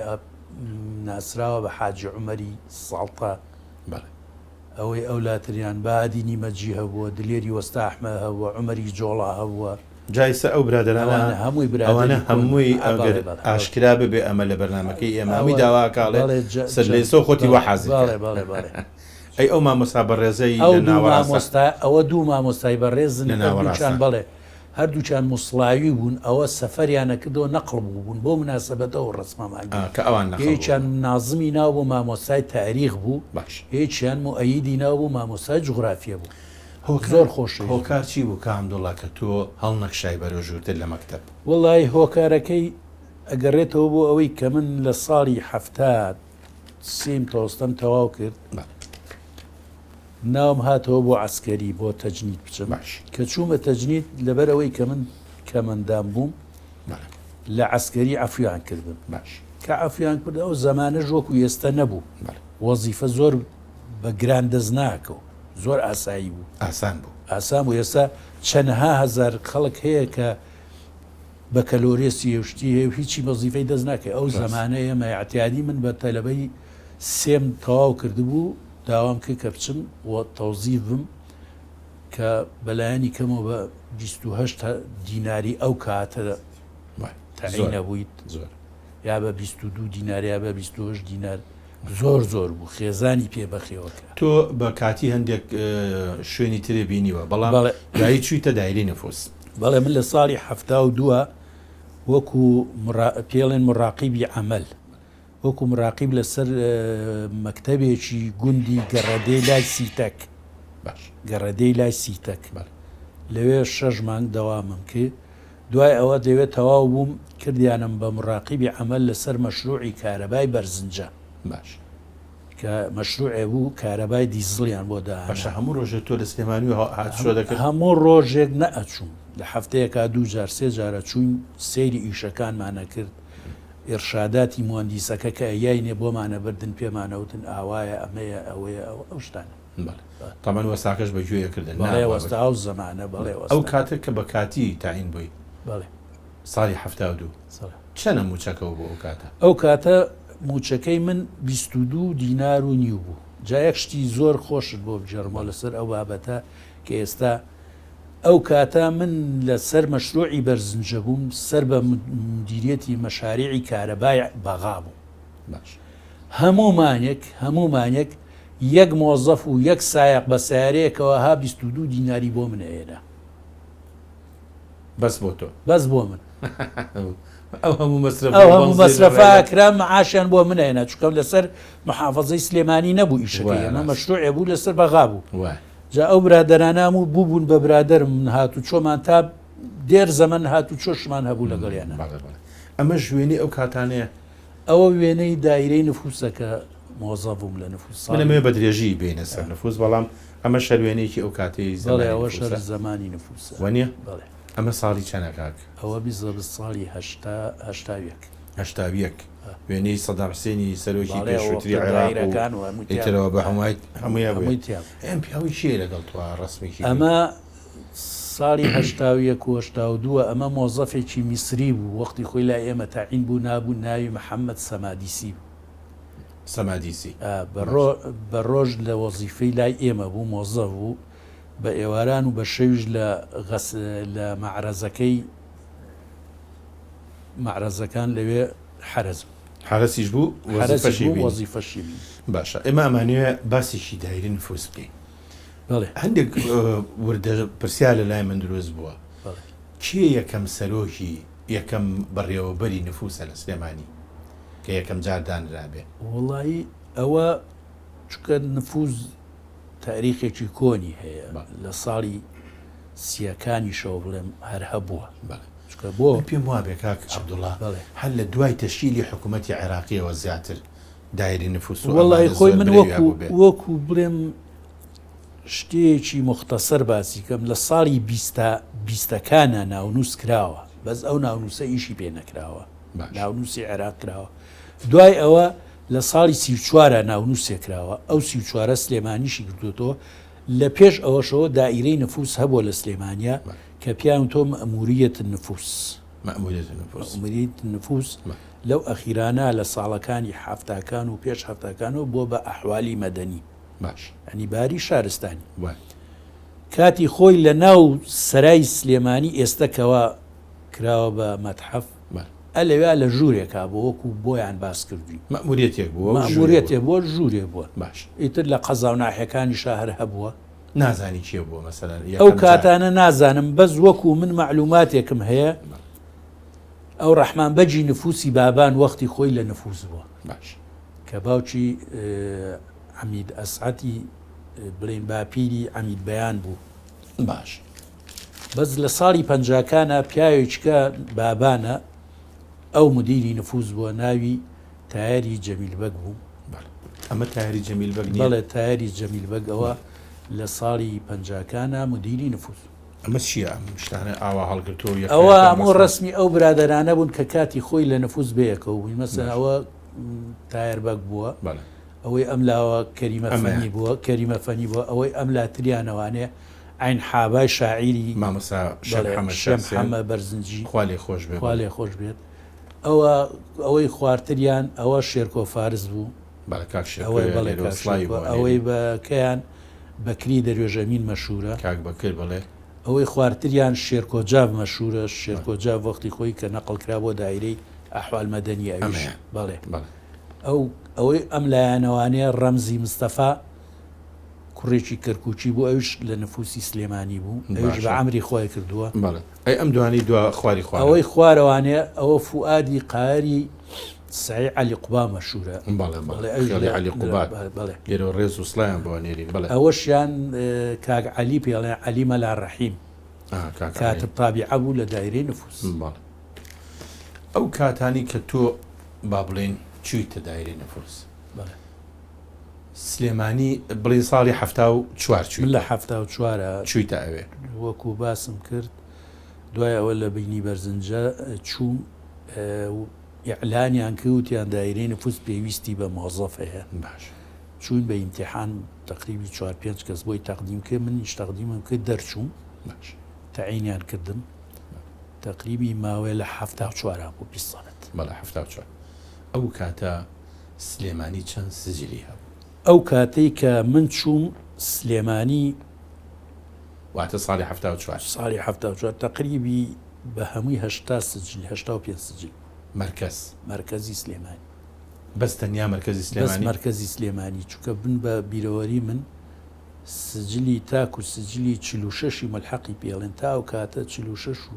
ناسراوە بە حاجی عومەری ساڵتە، بەڵێ. ئەوەی ئەولاتریان بەهادینی مەجی هەبووە، دلێری وەستا ئەحمەد هەبووە، عومەری جۆڵا هەبووە. جا ئیستا ئەو برادەرانە ئەوانە هەمووی ئەوانە برادەری کۆن هەمووی ئا ئەگەر بەڵێ بەڵێ ئاشکرا ببێ ئەمە لە بەرنامەکەی ئێمە هەمووی ئەوە داوا ئەکا ئەڵێ بەڵێ جە سەر جە لە ئێستەوە خۆتی وا بەڵێ حازر کە. بەڵێ بەڵێ بەڵێ. ئەی ئەو مامۆستا بەڕێزەی ئەو لە دوو ناوەڕاستە؟ مامۆستا ئەوە دوو مامۆستای بەڕێزن لە هەردووکیان ناوەڕاستە. بەڵێ هەردووکیان موسڵاوی بوون ئەوە سەفەریان ئەکردەوە نەقڵ بووبوون بۆ مناسەبەت ئەو ڕەسمەمان ئا گرت کە ئەوان نەقڵ یەکیان بووبوون. نازمی ناو بوو مامۆستای تاریخ بوو باش. یەکیان موئەیدی ناو بوو مامۆستای جوغرافیە بوو هۆکار زۆر خۆشەویست بوون. هۆکار چی بوو کا عەبدوڵا کە تۆ هەڵنەکشای بەرەو ژوورتر لە مەکتەب؟ وەڵای هۆکارەکەی ئەگەڕێتەوە بۆ ئەوەی کە من لە ساڵی 70 سێیم تەوەستەم تەواو کرد بەڵێ. ناوم هاتەوە بۆ عەسکەری بۆ تەجنید بچم باش. کە چوومە تەجنید لەبەر ئەوەی کە من کەمەندام بووم بەڵێ. لە عەسکەری عەفویان کردم باش. کە عەفویان کرد ئەو زەمانەش وەکو ئێستە نەبوو بەڵێ. وەزیفە زۆر بە گران دەست ناکەوت زۆر ئاسایی بوو. ئاسان بوو. ئاسان بوو ئێستا چەنەها هەزار خەڵک هەیە کە بەکەلۆرێسی هەیە و شتی هەیە و هیچی وەزیفەی دەست ناکەوێت ئەو ڕاست. زەمانە ئێمە ئیعتیادی من بە تەلەبەی سێم تەواو کردبوو داوام کرد کە بچم و تەوزیف بم کە بەلایەنی کەمەوە بە 28 دیناری ئەو کاتە تەعین ئەبوویت یا بە 22 دینار یا بە 28 دینار زۆر زۆر بوو خێزانی پێ بەخێوە کرا. تۆ بە کاتی هەندێک شوێنی ترێ بینیوە بەڵام دوایی چوویتە دایرەی نفوس. بەڵێ من لە ساڵی 72 وەکو پێڵێن مراقیبی عەمەل وەکو مراقیب لەسەر مەکتەبێکی گوندی گەڕەدێی لای سیتەک باش گەڕەدێی لای سیتەک بەڵێ. لەوێ شەش مانگ دەوامم کرد دوای ئەوە لەوێ تەواو بووم کردیانم بە مراقیبی عەمەل لەسەر مەشروعی کارەبای بەرزنجە باش. کە مەشروعێ بوو کارەبای دیزڵیان بۆ دائەنا. باشە هەموو ڕۆژێ تۆ لە سلێمانی هاتوچۆ دەکرد؟ هەموو ڕۆژێک نەئەچووم لە هەفتەیەکا دوو جار سێ جار ئەچووین سەیری ئیشەکانمان ئەکرد. ئیڕشاداتی موەندیسەکە کە ئەیاینێ بۆمان ئەبردن پێمان ئەوتن ئاوایە ئەمەیە ئەوەیە ئەو ئەو شتانە. بەڵێ تەبعەن وەستاکەش بە گوێ ئەکردن نا بەڵێ وەستا ئەو زەمانە بەڵێ ئەو وەستا. کاتە کە بە کاتی تەعین بووی بەڵێ. ساڵی 72 سەڵێ. چەنە مووچەکەو بوو ئەو کاتە؟ ئەو کاتە مووچەکەی من 22 دینار و نیو بوو. جا یەک شتی زۆر خۆشت بۆ بگێڕمەوە لەسەر ئەو بابەتە کە ئێستا ئەو کاتە من لە سەر مەشروعی بەرزنجە بووم، سەر بە مدیریەتی مەشاریعی کارەبای بەغا بووم. باش. هەموو مانگێک، هەموو مانگێک یەک مۆزەف و یەک سایەق بە سەیارەیەکەوە ها 22 دیناری بۆ من ئەهێنا. بەس بۆ تۆ؟ بەس بۆ من. ئەو هەموو مەسرەف ئەو هەموو مەسرەفە ئەکرا مەعاشیان بۆ من ئەهێنا، چونکە لەسەر محافەزەی سلێمانی نەبوو ئیشەکەی ئێمە، مەشروعێ بوو لەسەر بەغا بوو. جا ئەو برادەرانە هەموو بووبوون بە برادەرم من هاتوچۆمان تا دێر زەمەن هاتوچۆشمان هەبوو لەگەڵیانا. بەڵێ بەڵێ ئەمەش وێنەی ئەو کاتانەیە؟ ئەوە وێنەی دایرەی نفوسە کە مۆزەف بووم لە نفوس من ساڵی. ئەمەوێ بە درێژی بێینە سەر نفوس بەڵام ئەمەش هەر وێنەیەکی ئەو کاتەی بەڵێ زەمانی ئەوەش هەر نفوسە زەمانی نفوسە وەنیە؟ بەڵێ. ئەمە ساڵی چەنە کاک؟ ئەوە بیزەبت ساڵی هەشتا 81. 81 وێنەی سەدام حسێنی سەرۆکی بەڵێ ئەو پێشووتری وەختە عێراق و دایرەکان و هەمووی تیا ئیترەوە بوو بە هەمووی هەمووی هەمووی هەبووێ تیا بوو. ئەم پیاوەی کێیە لەگەڵ تۆ ڕەسمێکی ئەمە کردووە؟ ساڵی 81 و 82 ئەمە مۆزەفێکی میسری بوو وەختی خۆی لای ئێمە تەعین بوو نابوو ناوی محەمەد سەمادیسی بوو. سەمادیسی ئا بە باش. ڕۆ بە ڕۆژ لە وەزیفەی لای ئێمە بوو مۆزەف بوو بە ئێواران و بە شەویش لە غەس لە مەعرەزەکەی مەعرەزەکان لەوێ حەرەس بوو. حەرەسیش بوو حەرەسیش وەزیفەشی بوو بینی. وەزیفەشی بینی. باشە ئێمە ئەمانەوێ باسێکی دایرەی نفوس بکەین. بەڵێ. هەندێک وردە پرسیار لە لای من دروست بووە. بەڵێ. کێ یەکەم سەرۆکی یەکەم بەڕێوەبەری نفوسە لە سلێمانی کە یەکەم جار دانرابێ؟ وەڵایی ئەوە چونکە نفوس تاریخێکی کۆنی هەیە لە ساڵی سییەکانیشەوە بڵێم هەر هەبووە. بەڵێ. چونکە بۆ. من پێم وابێ کاک عەبدوڵا بەڵێ. هەر لە دوای تەشکیلی حکوومەتی عێراقییەوە زیاتر دایری نفوس و وەڵی ئەمانە خۆی زۆر من برەوی وەکو هەبووبێ. وەکو بڵێم شتێکی موختەسەر باسی کەم لە ساڵی بیستە بیستەکانا ناونووس کراوە بەس ئەو ناونووسە ئیشی پێ نەکراوە باش. ناونووسی عێراق کراوە دوای ئەوە لە ساڵی 34ا ناونووسێ کراوە ئەو 34ە سلێمانیشی گرتووەتەوە لە پێش ئەوەشەوە دائیرەی نفوس هەبووە لە سلێمانیا بەڵێ. کە پیان وتووە مەئموریەت نفوس. مەئموریەت نفوس. مەئموریەت نفوس بەڵێ. لەو ئەخیرانە لە ساڵەکانی حەفتاکان و پێش حەفتاکانەوە بووە بە ئەحوالی مەدەنی. باش. یانی باری شارستانی. وایە. کاتی خۆی لە ناو سەرای سلێمانی ئێستە کەوا کراوە بە مەتحەف بەڵێ. ئە لەوێا لە ژوورێکا بووە وەکوو بۆیان باس کردووین. مەئموریەتێک بووە و ژوورێ بووە. مەئموریەتێ بووە ژوورێ بووە. باش. ئیتر لە قەزا و ناحیەکانیشا هەر هەبووە. نازانی کێ بووە مەسەلەن ئەو یەکەم جار؟ کاتانە نازانم بەس وەکوو من مەعلووماتێکم هەیە بەڵێ. ئەو ڕەحمان بەگی نفووسی بابان وەختی خۆی لە نفووس بووە. باش. کە باوکی عەمید ئەسعەتی بڵێین باپیری عەمید بەیان بوو. باش. بەس لە ساڵی پەنجاکانا پیاوێکیکە بابانە ئەو مدیری نفوز بووە ناوی تایەری جەمیل بەگ بوو. بەڵێ. ئەمە تایەری جەمیل بەگ نییە؟ بەڵێ تایەری جەمیل بەگ ئەوە لە ساڵی پەنجاکانا مدیری نفوز. ئەمە چییە ئەم شتانە ئاوا هەڵگرتووە و یەکە ئەوە یەکە هەموو ڕەسمە؟ ڕەسمی ئەو برادەرانە بوون کە کاتی خۆی لە نفوز بەیەکەوە بووین مەسەلەن باش. ئەوە تایەر بەگ بووە. بەڵێ. ئەوەی ئەم لاوە کەریمە فەنی ئەمەیان. بووە، کەریمە فەنی بووە، ئەوەی ئەم لاتریانەوانێ عەین حابای شاعیری مامۆستا شێ بەڵێ محەمەد شێ شێ حسێن محەمە بەرزنجی خوا لێ خۆش بێ خوا بەڵێ. لێ خۆش بێت ئەوە ئەوەی خوارتریان ئەوە شێرکۆ فارس بوو بەڵێ کاک ئەوەی شێرکۆیە بەڵێ لێرەوە کاک سڵاوی شێرکۆ بۆ ئەوەی ئەنێرین. بە کەیان بەکری دەروێش ئەمین مەشهوورە. کاک بەکر بەڵێ. ئەوەی خوارتریان شێرکۆ جاف مەشهوورە، بەڵێ. شێرکۆ جاف وەختی خۆی کە نەقڵ کرا بۆ دایرەی ئەحوال مەدەنی ئەویش ئەمەیان بەڵێ. بەڵێ. ئەو ئەوەی ئەم لایەنەوانەیە ڕەمزی مستەفا کوڕێکی کەرکوکی بوو ئەویش لە نفوسی سلێمانی بوو ئەویش بە باشە. عەمری خۆی کردووە. بەڵێ ئەی ئەم دوانەی دوا خواری خوارەوە؟ ئەوەی خوارەوانەیە ئەوە فوئادی قاری سەعی عەلی قوبا مەشهوورە. بەڵێ بەڵێ بەڵێ ئەویش خێڵی لە عەلی قوباد بەڵێ. لێرەوە ڕێز و سڵاویان بۆ ئەنێرین بەڵێ. ئەوەشیان کاک عەلی پێی ئەڵێن عەلی مەلا ڕەحیم ئا کاک عەلی. کاتب تابیعە بوو لە دایرەی نفوس. بەڵێ ئەو کاتانەی کە تۆ با بڵێین چوویتە دایرەی نفوس. بەڵێ. سلێمانی بڵێین ساڵی 74 من لە چوویتە. 74ا چوویتە ئەوێ. وەکوو باسم کرد دوای ئەوە لە بینی بەرزنجە چووم و. ئیعلانیان کرد وتیان دایرەی نفوس پێویستی بە مۆزەف هەیە. باش. چووین بە ئیمتیحان تەقریبی چوار پێنج کەس بۆی تەقدیم کرد منیش تەقدیمم کرد دەرچووم. باش. تەعینیان کردم. تەقریبی ماوەیە لە 74 بوو بیسەبت. بەڵێ 74. ئەو کاتە سلێمانی چەند سجلی هەبوو؟ ئەو کاتەی کە من چووم سلێمانی. واتە ساڵی 74. ساڵی 74 تەقریبی بە هەمووی 80 سجل 85 سجل. مەرکەز. مەرکەزی سلێمانی. بەس تەنیا مەرکەزی سلێمانی؟ بەس مەرکەزی سلێمانی چونکە بن بە بیرەوەری من سجلی تاکو سجلی 46 ی ملحەقی پێڵێن تا ئەو کاتە 46 و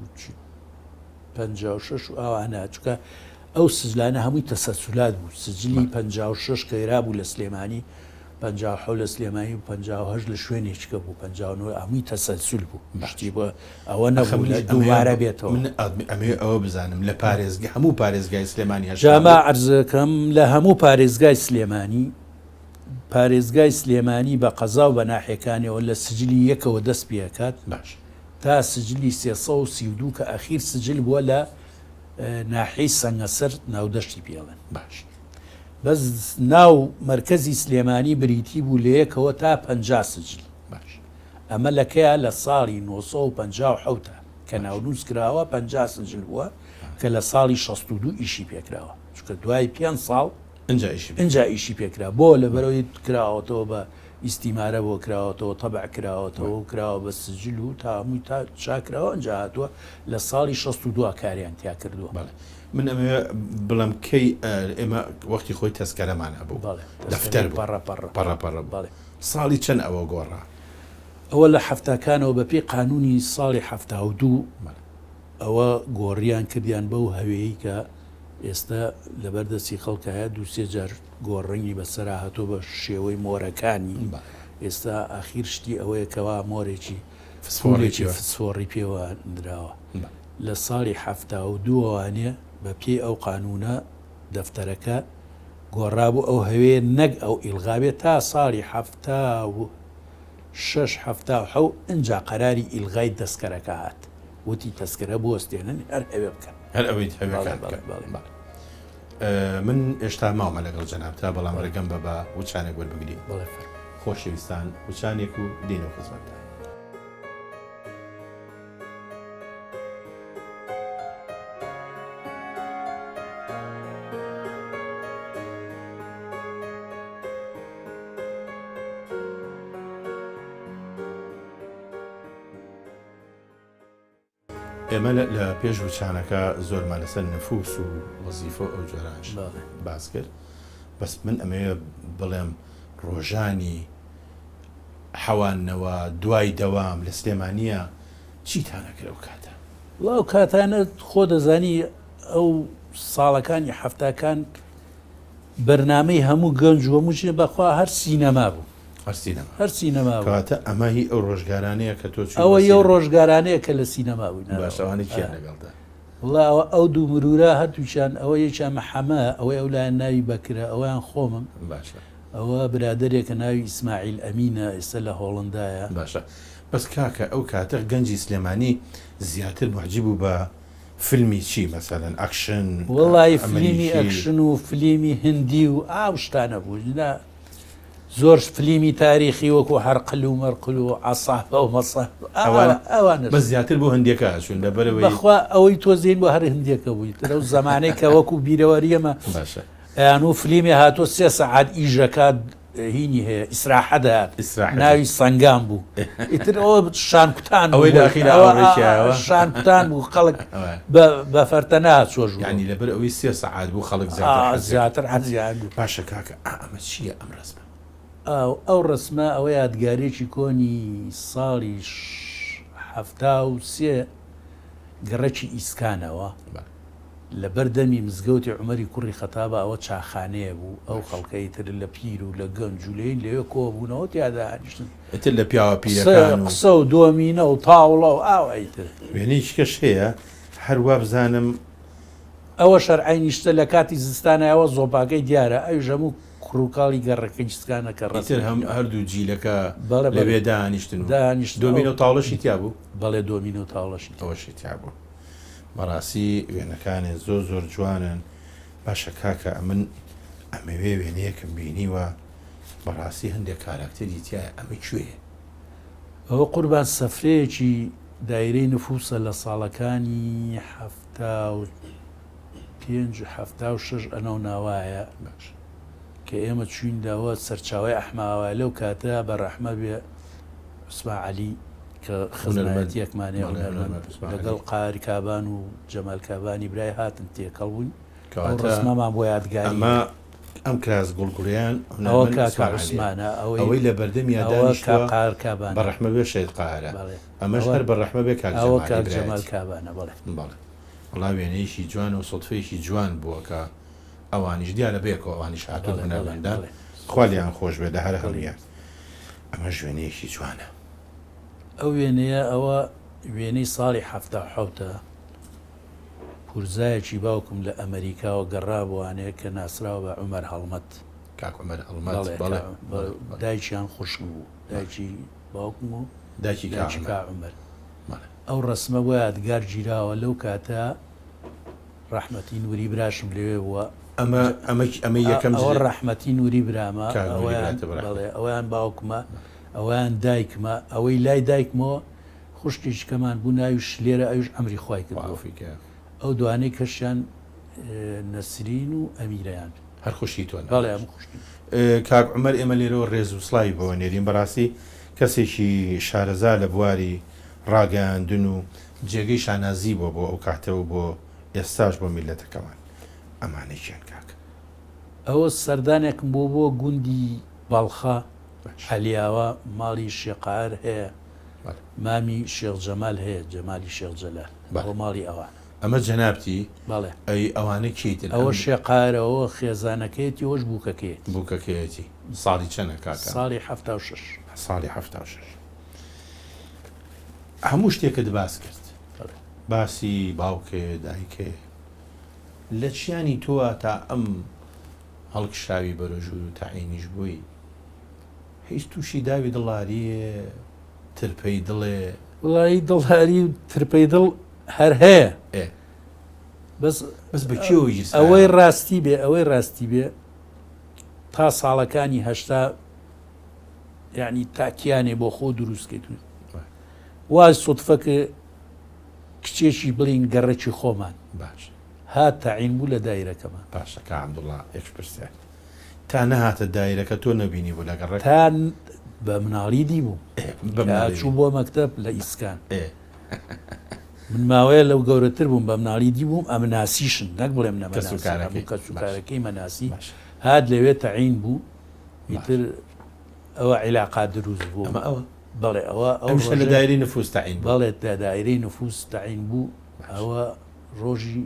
56 و ئەوانە چونکە ئەو سجلانە هەمووی تەسەلسولات بوو سجلی 56 کە ئێرا بوو لە سلێمانی 57 لە سلێمانی و 58 لە شوێنێکیکە بوو 59 هەمووی تەسەلسول بوو شتی بۆ ئەوە نەبوو لە دووبارە بێتەوە. من ئەمەوێ ئەوە بزانم لە پارێزگا هەموو پارێزگای سلێمانی هەشتا جا ما عەرزەکەم لە هەموو پارێزگای سلێمانی پارێزگای سلێمانی بە قەزا و بە ناحیەکانیەوە لە سجلی یەکەوە دەست پێ ئەکات باش. تا سجلی 332 کە ئەخیر سجل بووە لە ناحیەی سەنگەسەر ناودەشتی پێ ئەڵێن. باش. بەس ناو مەرکەزی سلێمانی بریتی بوو لە یەکەوە تا 50 سجل. باش. ئەمە لە کەیا لە ساڵی 957 ە کە ناونووس کراوە 50 سجل بووە کە لە ساڵی 62 ئیشی پێکراوە چونکە دوای پێنج ساڵ ئینجا ئیشی پێ ئینجا ئیشی پێکرا بۆ لەبەرەوەی کراوەتەوە بە ئیستیمارە بۆ کراوەتەوە تەبع کراوەتەوە و کراوە بە سجل و تا هەمووی تا چاکراوە ئینجا هاتووە لە ساڵی 62 کاریان تیا کردووە. بەڵێ من ئەمەوێ بڵێم کەی ئێمە وەختی خۆی تەسکەرەمان هەبوو بەڵێ دەفتەر بوو پەڕە پەڕە پەڕە پەڕە بوو بەڵێ. ساڵی چەند ئەوە گۆڕا؟ ئەوە لە حەفتاکانەوە بە پێی قانوونی ساڵی 72 بەڵێ. ئەوە گۆڕیان کردیان بەو هەوێی کە ئێستا لەبەر دەستی خەڵکایە دوو سێ جار گۆڕینی بەسەرا هاتووە بە شێوەی مۆرەکانی ئێستا ئاخیر شتی ئەوەیە کەوا مۆرێکی فسفۆڕێکی فسفۆڕی پێوە نراوە لە ساڵی 72 وانێ بە پێی ئەو قانوونە دەفتەرەکە گۆڕابوو ئەو هەوێ نەک ئەو ئیلغا بێ تا ساڵی 76 77 ئینجا قەراری ئیلغای دەستکەرەکە هات وتی تەسکرە بوەستێنن هەر هەوێ بکەن. هەر ئەوەی هەوێکان بکەن. بەڵێ من ئێشتا ماومە لەگەڵ جەنابتا بەڵام ڕێگەم بە با وچانێک وەربگرین. بەڵێ فەرموو. خۆشەویستان وچانێک و دێینەوە خزمەتتان. ئێمە لە پێش وچانەکە زۆرمان لەسەر نفوس و وەزیفە و ئەو جۆرانش باس کرد بەس من ئەمەوێ بڵێم ڕۆژانی حەواندنەوە دوای دەوام لە سلێمانییە چیتان ئەکرد ئەو کاتە؟ وەڵا ئەو کاتانە خۆ دەزانی ئەو ساڵەکانی حەفتاکان بەرنامەی هەموو گەنج و هەموو شتێ بەخوا هەر سینەما بوو. هەر سینەما. هەر سینەما بوو. کەواتە ئەمە هی ئەو ڕۆژگارانەیە کە تۆ چووی بۆ ئەوە هی ئەو سینەما. ڕۆژگارانەیە کە لە سینەما بووین. باشە ئەوانەی کێیان لەگەڵدا؟ وەڵا ئەوە ئەو دوو مرورە هەردووکیان ئەوە یەکیان محەمە ئەوەی ئەو لایان ناوی بەکرە ئەوەیان خۆمم. باشە. ئەوە برادەرێکە ناوی ئیسماعیل ئەمینە ئێستا لە هۆڵندایە. باشە بەس کاکە ئەو کاتە گەنجی سلێمانی زیاتر موعجیب بوو بە فیلمی چی مەسەلەن ئەکشن وەڵایی فلیمی ئەمریکی؟ ئەکشن و فلیمی هندی و ئاو شتانە بوو نا زۆر فلیمی تاریخی وەکو هەرقل و مەرقل و عەسابە و مەسابە ئەوانە ئەوانەش بەس زیاتر بۆ هندیەکە ئەچوون لەبەرئەوەی بەخوا ئەوەی تۆ زین بۆ هەر هندیەکە بووی تر ئەو زەمانەی کە وەکو بیرەوەری ئێمە باشە ئەیانوو فلیمێ هاتووە سێ سەعات ئیشەکات هینی هەیە ئیسراحە دەهات ئیسراحەتی. ناوی سەنگان بوو ئیتر ئەوە شانکوتان بوو ئەوەی لە بۆی. ئەخیرا ئەوە ئاوڕێکیایەوە. شانکوتان بوو خەڵک ئەوە. بە بە فەرتە نەهات چووە ژوورەوە. یانی لەبەر ئەوەی سێ سەعات بوو خەڵک زیاتر ئا حەزی ئەکرد. زیاتر حەزیان بوو. باشە کاکە ئا ئەمە چییە ئەم ڕەسمە؟ ئا ئەو ڕەسمە ئەوە یادگارییەکی کۆنی ساڵی 73 گەڕەکی ئیسکانەوە. بەڵێ. لە بەر دەمی مزگەوتی عومەری کوڕی خەتابا ئەوە چاخانەیە بوو، ئەو باش. خەڵکە ئیتر لە پیر و لە گەنج و لە هین لەوێ کۆ بوونەوە تیا دائەنیشتن. ئیتر لە پیاوە قسە پیرەکان و. قسە و دۆمینە و تاوڵە و ئاوا ئیتر. وێنەیەکی کەش هەیە هەر وابزانم. ئەوە شەرعەی نیشتە لە کاتی زستانا ئەوە زۆپاکەی دیارە ئەویش هەموو کوڕ و کاڵی گەڕەکەی سکانە کە ئیتر ڕەسمی هەم کراوە. هەردوو جیلەکە بەڵێ بەڵێ لەوێ دانیشتن و. دانیشتن ئەو. دۆمینە و تاوڵەشی تیا بوو؟ بەڵێ دۆمینە و تاوڵەشی تیا بوو. ئەوەشی تیا بوو. بەڕاستی وێنەکانێ زۆر زۆر جوانن. باشە کاکە ئەمن ئەمەوێ وێنەیەکم بینیوە بەڕاستی هەندێک کاراکتەری تیایە ئەمە کوێیە؟ ئەوە قوربان سەفرەیەکی دایرەی نفوسە لە ساڵەکانی 75 76 ئەنەو ناوایە باش کە ئێمە چوین داوە سەرچاوەی ئەحماوایە لەو کاتە بە ڕەحمە بێ عوسمان عەلی کە خزمایەتیەکمان هەیە هونەرمەند لەگەڵ قاری کابان و جەمال کابانی برای هاتن تێکەڵ بووین ئەو ڕسمەمان بۆ یادگاری ئەمە ئەم کراس گوڵگوڵیان ئەوە کاکە عوسمانە ئەوەی لە بەردەمیا دانیشتووە قار کابان بە ڕەحمە بێ شەهید قاهرە ئەمەش هەر بە ڕەحمە بێ کاک ئەوە کاک جەمال کابانە بەڵێ بەڵێ وەڵا وێنەیەکی جوان و سوتفەیەکی جوان بووە کە ئەوانیش دیارە بەیەکەوە ئەوانیش هاتوون هونەرمەندان خوا لێیان خۆش بێت لە هەر هەموویان ئەمەش وێنەیەکی جوانە. ئەو وێنەیە ئەوە وێنەی ساڵی 77ە پورزایەکی باوکم لە ئەمەریکاوە گەڕابووانێ کە ناسراوە بە عومەر هەڵمەت. کاک عومەر هەڵمەت بەڵێ دایکیان خوشکم بوو دایکی باوکم و دایکی کاک عومەر. ئەو ڕەسمە بۆ یادگار گیراوە لەو کاتە ڕەحمەتی نوری براشم لەوێ بووە. ئەمە ئەمە ئەمە یەکەم ئەوە ڕەحمەتی نوری برامە ئەوەیان بەڵێ ئەوەیان باوکمە ئەوەیان دایکمە ئەوەی لای دایکمەوە خوشکێکی کەمان بوو ناوی شلێرە ئەویش ئەمری خوای کردووە ئەو دوانەی کەشیان نەسرین و ئەمیرەیان هەر خوشکی تۆن بەڵێ ئەم خوشکی کاک عومەر ئێمە لێرەوە ڕێز و سڵاوی بۆ نێرین بەڕاستی کەسێکی شارەزا لە بواری ڕاگەیاندن و جێگەی شانازی بووە بۆ ئەو کاتە و بۆ ئێستاش بۆ میللەتەکەمان. ئەمانە کێن کاک؟ ئەوە سەردانێکم بۆ بۆ گوندی باڵخە، عەلیاوا، ماڵی شێخ قاهر هەیە، مامی شێخ جەمال هەیە، جەمالی شێخ جەلال، ئەوە ماڵی ئەوانە. ئەمە جەنابتی؟ بەڵێ. ئەی ئەوانە کێی تر؟ ئەوە شێخ قاهرە، ئەوە خێزانەکەیەتی، ئەوەش بووکەکەیەتی. بووکەکەیەتی. ساڵی چەنە کاکە؟ ساڵی 76. ساڵی 76. هەموو شتێکت باس کرد باسی باوکێ دایکێ لە چیانی تۆوە تا ئەم هەڵکشاوی بەرە ژوور و تەعینیش بووی هیچ تووشی داوی دڵاریێ ترپەی دڵێ؟ وڵی دڵهاری و ترپەی دڵ هەر هەیە بەس بەس بە کێوە ئەوەی ڕاستی بێ ئەوەی ڕاستی بێ تا ساڵەکانی 80 یعنی تاکیانێ بۆ خۆ دروست کرد وا سودفە کە کچێکی بڵین گەڕەکی خۆمان باش هات تەعین بوو لە دایرەکەمان. باشە کاک عەبدوڵا یەک پرسیار تا نەهاتە دایرەکە تۆ نەبینی بوو لە گەڕەک؟ تا بە مناڵی دیبووم بە مناڵی چوو بۆ مەکتەب لە ئیسکان من ماوەیە لەو گەورەتر بووم بە مناڵی دیبووم ئەمناسیشن نەک بڵێم نەمەناسی کەسوکارەکەی مەناسی هات لەوێ تەعین بوو ئیتر ئەوە عیلاقات دروست بوو ئەمە ئەوە بەڵێ ئەوە ئەو ئەویش هەر لە دایرەی نفوس تەعین بوو. بەڵێ لە دایرەی نفوس تەعین بوو ئەوە ڕۆژی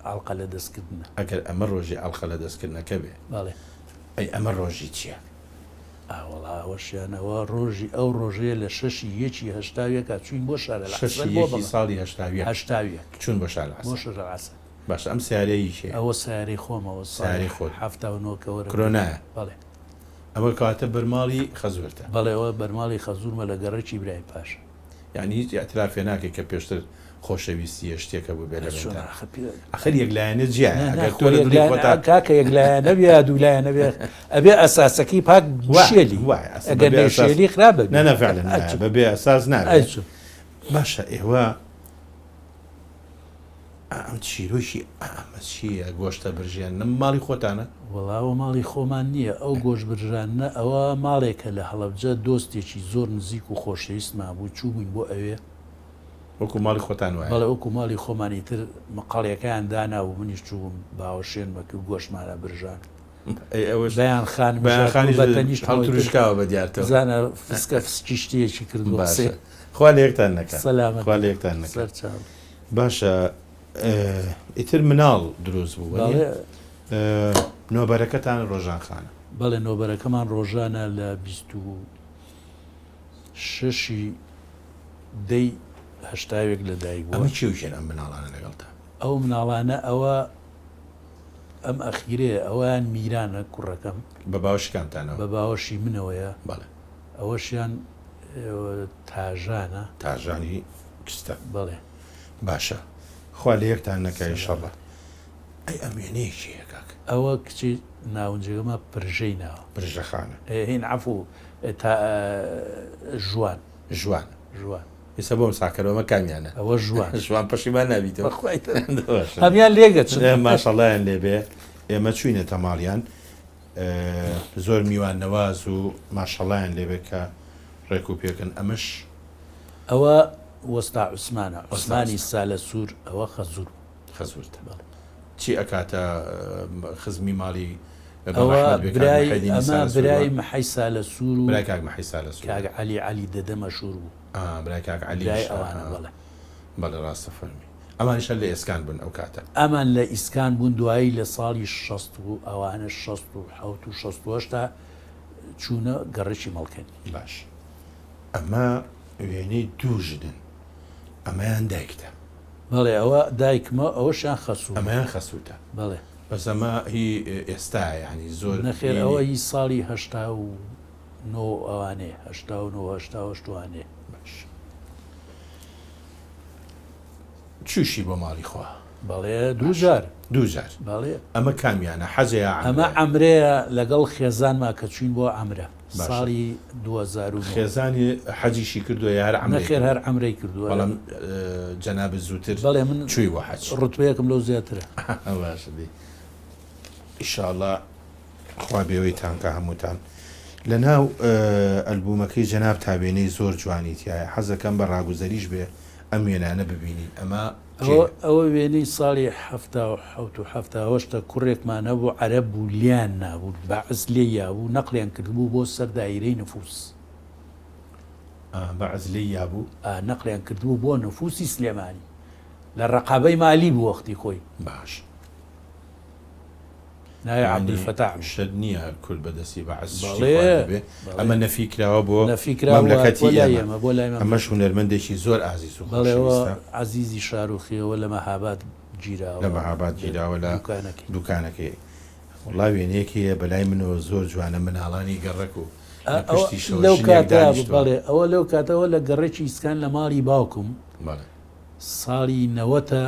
ئاڵقە لە دەست کردنە. ئەگەر ئەمە ڕۆژی ئاڵقە لە دەست کردنەکە بێ بەڵێ. ئەی ئەمە ڕۆژی چیە؟ ئا وەڵا ئەوەشیان ئەوە ڕۆژی ئەو ڕۆژەیە لە شەشی یەکی 81 ا چووین بۆ شارەلعەسەل شەشی بۆ یەکی ساڵی 81 81 چوون بۆ شارەلعەسەل. بۆ شارەلعەسەل. باشە ئەم سەیارەیە ی کێیە؟ ئەوە سەیارەی خۆمە ئەوە ساڵی سەیارەی خۆت. 79 کە وەرم گرت. کرۆنایە؟ بەڵێ. ئەوە کەواتە بەرماڵی خەزورتە؟ بەڵێ ئەوە بەرماڵی خەزورمە لە گەڕەکی برایم پاشا. یانی هیچ ئیعترافێ ناکەی کە پێشتر خۆشەویستییە شتێکە بووبێ لە چۆن بەینتان؟ ئاخر پێ ئەخر یەک لایەنە جیایە نا نا ئەگەر خۆ تۆ لە یەک دڵی لایەنە خۆتا کاکە یەک لایەنە بێ یا دوو لایەنە بێ ئەبێ ئەساسەکەی پاک وایە بشێلی وایە ئەسڵ ئەگەر بەبێ ئەساس نەیشێلی خراپ ئەبێ نا نا فعلا ئەی وایە چۆن بەبێ ئەساس ئەی نابێ چۆن باشە ئێوە ئەم چیرۆکی ئەمە چییە گۆشتە برژێنم ماڵی خۆتانە؟ وەڵا ئەوە ماڵی خۆمان نییە ئەو گۆشت برژاندنە ئەوە ماڵێکە لە هەڵەبجە دۆستێکی زۆر نزیک و خۆشەویستمان بوو چووبووین بۆ ئەوێ. وەکو ماڵی خۆتان وایە؟ بەڵێ وەکو ماڵی خۆمان ئیتر مقەڵیەکەیان دانابوو منیش چووبووم باوەشێنمە کرد گۆشتمان ئەبرژاند. ئەی ئەوەش بەیان خانمیش بەیان هاتووە خانیش بە تەنیشتمەوە ئیتر هەڵتروشکاوە بە دیارتەوە. بزانە فسکە فسکی شتێکی کردووە باشە قسەی. خوا لە یەکتان نەکا. سەلامەت خوا بن لە یەکتان نەکا. سەرچاو. باشە ئیتر مناڵ دروست بوو بەڵێ. نۆبەرەکەتان ڕۆژان خانە. بەڵێ نۆبەرەکەمان ڕۆژانە لە 26 ی دەی هەشتاوێک لە دایک بووە. ئەمە کێ و کێن ئەم مناڵانە لەگەڵتان؟ ئەو مناڵانە ئەوە ئەم ئەخیرەیە ئەوەیان میرانە کوڕەکەم. بە باوەشی کامتانەوە؟ بە باوەشی منەوەیە. بەڵێ. ئەوەشیان تاژانە. تاژانی کچتە. بەڵێ. باشە خوا لە یەکتان نەکا ئیشەڵا. ئەی ئەم وێنەیە کێیە کاک؟ ئەوە کچی ناونجەکەمە پرژەی ناوە. پرژە خانە. ئێ هین عەفوو تا ژوان. ژوان. ژوان. ئێستا بۆم ساکەرەوە ئەمە کامیانە؟ ئەوە ژوان. ژوان پەشیمان نابیتەوە. بەخوای تر. هەمیان لێک ئەچن. ماشەڵایان لێ بێ ئێمە چووینەتە ماڵیان زۆر میوان نەواز و ماشەڵایان لێ بێ کە ڕێک و پێکن ئەمەش. ئەوە وەستا عوسمانە عوسمانی سالەسوور ئەوە خەزوور بوو. خەزورتە بەڵێ چی ئەکاتە خزمی ماڵی ئەوە برای ئەمە برای محەی سالە سوور و برای کاک محەی سالە سوور کاک عەلی عەلی دەدە مەشهوور بوو ئا برای کاک عەلی برای ئەوانە بەڵێ بەڵێ ڕاستە فەرمی ئەمانیش هەر لە ئێسکان بوون ئەو کاتە. ئەمان لە ئیسکان بوون دوایی لە ساڵی 60 و ئەوانە 67 و 68 تا چوونە گەڕەکی مەڵکەنی. باش ئەمە وێنەی دوو ژنن ئەمەیان دایکتە. بەڵێ ئەوە دایکمە ئەوەشیان خەسوومە. ئەمەیان خەسووتە. بەڵێ. بەس ئەمە هی ئێستایە یانی زۆر. نەخێر ئەوە هی ساڵی 89 ئەوانەیە 89 88 وانەیە. باش چووشی بۆ ماڵی خوا؟ بەڵێ دوو جار. دوو جار. بەڵێ. ئەمە کامیانە حەجە یا عەمرەیە؟ ئەمە عەمرەیە لەگەڵ خێزانما کە چووین بۆ عەمرە. ساڵی 2009. خێزانی حەجیشی کردووە یا هەر عەمرەی؟ نەخێر هەر عەمرەی کردووە. بەڵام جەنابت زووتر بەڵێ من چووی بۆ حەج. ڕوتبەیەکم لەو زیاترە. باشە دەی ئیشاڵا خوا بێوەیتان کا هەمووتان. لەناو ئەلبوومەکەی جەنابتا وێنەی زۆر جوانی تیایە حەزەکەم بە ڕاگوزەریش بێ ئەم وێنانە ببینین ئەمە ئەوە ئەوە وێنەی ساڵی 77 و 78 ە کوڕێکمان هەبوو عەرەب بوو لێیان نابوو بەعس لێی یابوو نەقڵیان کردبوو بۆ سەر دایرەی نفوس. ئا بەعس لێی یابوو؟ ئا نەقڵیان کردبوو بۆ نفوسی سلێمانی لە ڕەقابەی مالی بوو وەختی خۆی. باش. ناوی عەبدولفەتاح بوو. شت نییە هەر کورد بە دەستی بەعس شتی بەڵێ خواردبێ بەڵێ. ئەمە نەفی کراوە بۆ نەفی کراوە مەملەکەتی بۆ لای ئێمە ئێمە بۆ لای ئەمەش مەملەکەت. هونەرمەندێکی زۆر ئازیز و بەڵێ ئەوە خۆشەویستە. عەزیزی شاروخیەوە لە مەهاباد گیراوە لە مەهاباد لە گیراوە لە دوکانەکەی. دوکانەکەی. وەڵا وێنەیەک هەیە بەلای منەوە زۆر جوانە مناڵانی گەڕەک و ئە لە ئەوە پشتیشەوە لەو ژنێک کاتە بوو دانیشتووە. بەڵێ ئەوە لەو کاتەوە لە گەڕەکی ئیسکان لە ماڵی باوکم بەڵێ. ساڵی نەوەتە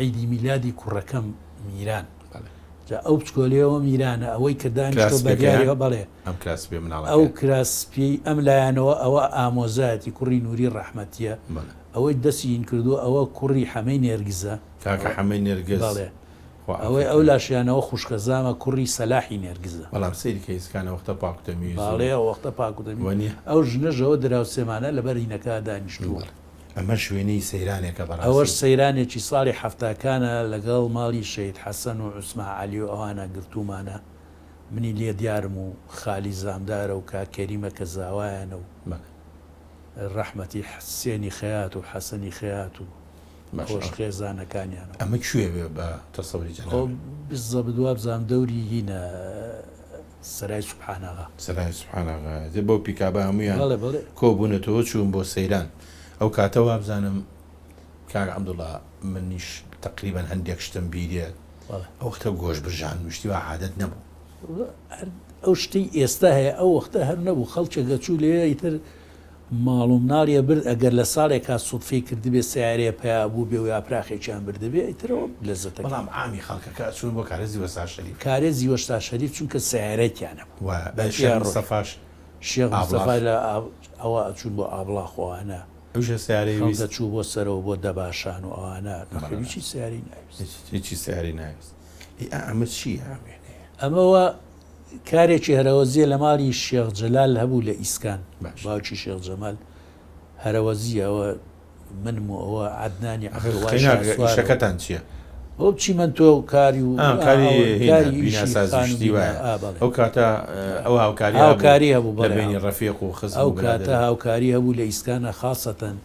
عیدی میلادی کوڕەکەم میران بەڵێ. جا ئەو بچکۆلەیەوە میرانە ئەوەی کە کراس دانیشتوە سپیەکەیان؟ بەدیاریەوە بەڵێ ئەم کراس سپیە ئەو مناڵەکەیان. کراس سپیەی ئەم لایانەوە ئەوە ئامۆزایەتی کوڕی نوری ڕەحمەتیە بەڵێ. ئەوەی دەستی هین کردوە ئەوە کوڕی حەمەی نێرگزە کاکە ئەوە حەمەی نێرگز بەڵێ خوا ئەوەی عەفوی ئەو کا. لاشیانەوە خوشکەزامە کوڕی سەلاحی نێرگزە. بەڵام سەیری کە ئیسکانە وەختە پاک و تەمیز و بەڵێ ئەو وەختە پاک و تەمیز وەنیە؟ ئەو ژنەش ئەوە دراوسێمانە لەبەر هینەکە دانیشتووە. بەڵێ. ئەمەش وێنەی سەیرانێکە ئەوەش بەڕاستی. سەیرانێکی ساڵی حەفتاکانە لەگەڵ ماڵی شەهید حەسەن و عوسمان عەلی و ئەوانە گرتوومانە منی لێ دیارم و خالی زامدارە و کاک کەریمە کە زاوایانە و بەڵێ. ڕەحمەتی حسێنی خەیات و حەسەنی خەیات و باشە خۆش ئەو خێزانەکانیانەوە. ئەمە کوێ بێ بە تەسەوری ئەوە جەنابت؟ بزەبت وابزانم دەوری هینە سەرای سوبحاناغا. سەرای سوبحاناغا ئیتر بەو پیکابە هەموویان بەڵێ بەڵێ. کۆ بوونەتەوە چوون بۆ سەیران ئەو کاتە وابزانم کاک عەبدوڵا منیش تەقریبەن هەندێک شتم بیرێ بەڵێ. ئەو وەختە گۆشت برژاندن و شتی وا عادەت نەبوو. هەر ئەو شتەی ئێستا هەیە ئەو وەختە هەر نەبوو خەڵکێک ئەچوو لەوێ ئیتر ماڵ و مناڵی ئەبرد ئەگەر لە ساڵێکا سودفەی کردبێ سەیارەیە پەیا بووبێ و یاپراخێکیان بردبێ ئیتر ئەوە لەزەتەکەی. بەڵام عامی خەڵکەکە ئەچوون بۆ کارێزی وەستا شەریف. کارێزی وەستا شەریف چونکە سەیارەی تیا نەبوو و بە شێخ پێ ئەڕۆشت. مستەفاش شێخ ئابڵاخ. مستەفا لە ئەوە ئەچوون بۆ ئابڵاخ و ئەوانە. ئەویش هەر سەیارەی خەڵک ویست. ئەچوو بۆ سەرەوە بۆ دەباشان و ئەوانە نەخێر بەڵێ. هیچی سەیارەی ناویست. هیچ هیچی سەیارەی ناویست. ئەی ئا ئەمە چییە ئەم وێنەیە؟ ئەمە وا کارێکی هەرەوەزیە لە ماڵی شێخ جەلال هەبوو لە ئیسکان باش. باوکی شێخ جەمال هەرەوەزیە ئەوە منم و ئەوە عەدنانی ئەخر عەبدوڵای قەیناک شاسوارە و ئیشەکەتان چییە؟ ئەوە چیمەنتۆ و کاری و ئا کاری ئەوە هینە کاری ئیشی بیناسازی خان و شتی بینا وایە ئا بەڵێ ئەو کاتە ئەو هاوکاریە هەبوو هاوکاری هەبوو لە بەڵێ بەینی ڕەفیق و خزم ئەو و کاتە برادەر و. هاوکاری هەبوو لە ئیسکانە خاسەتەن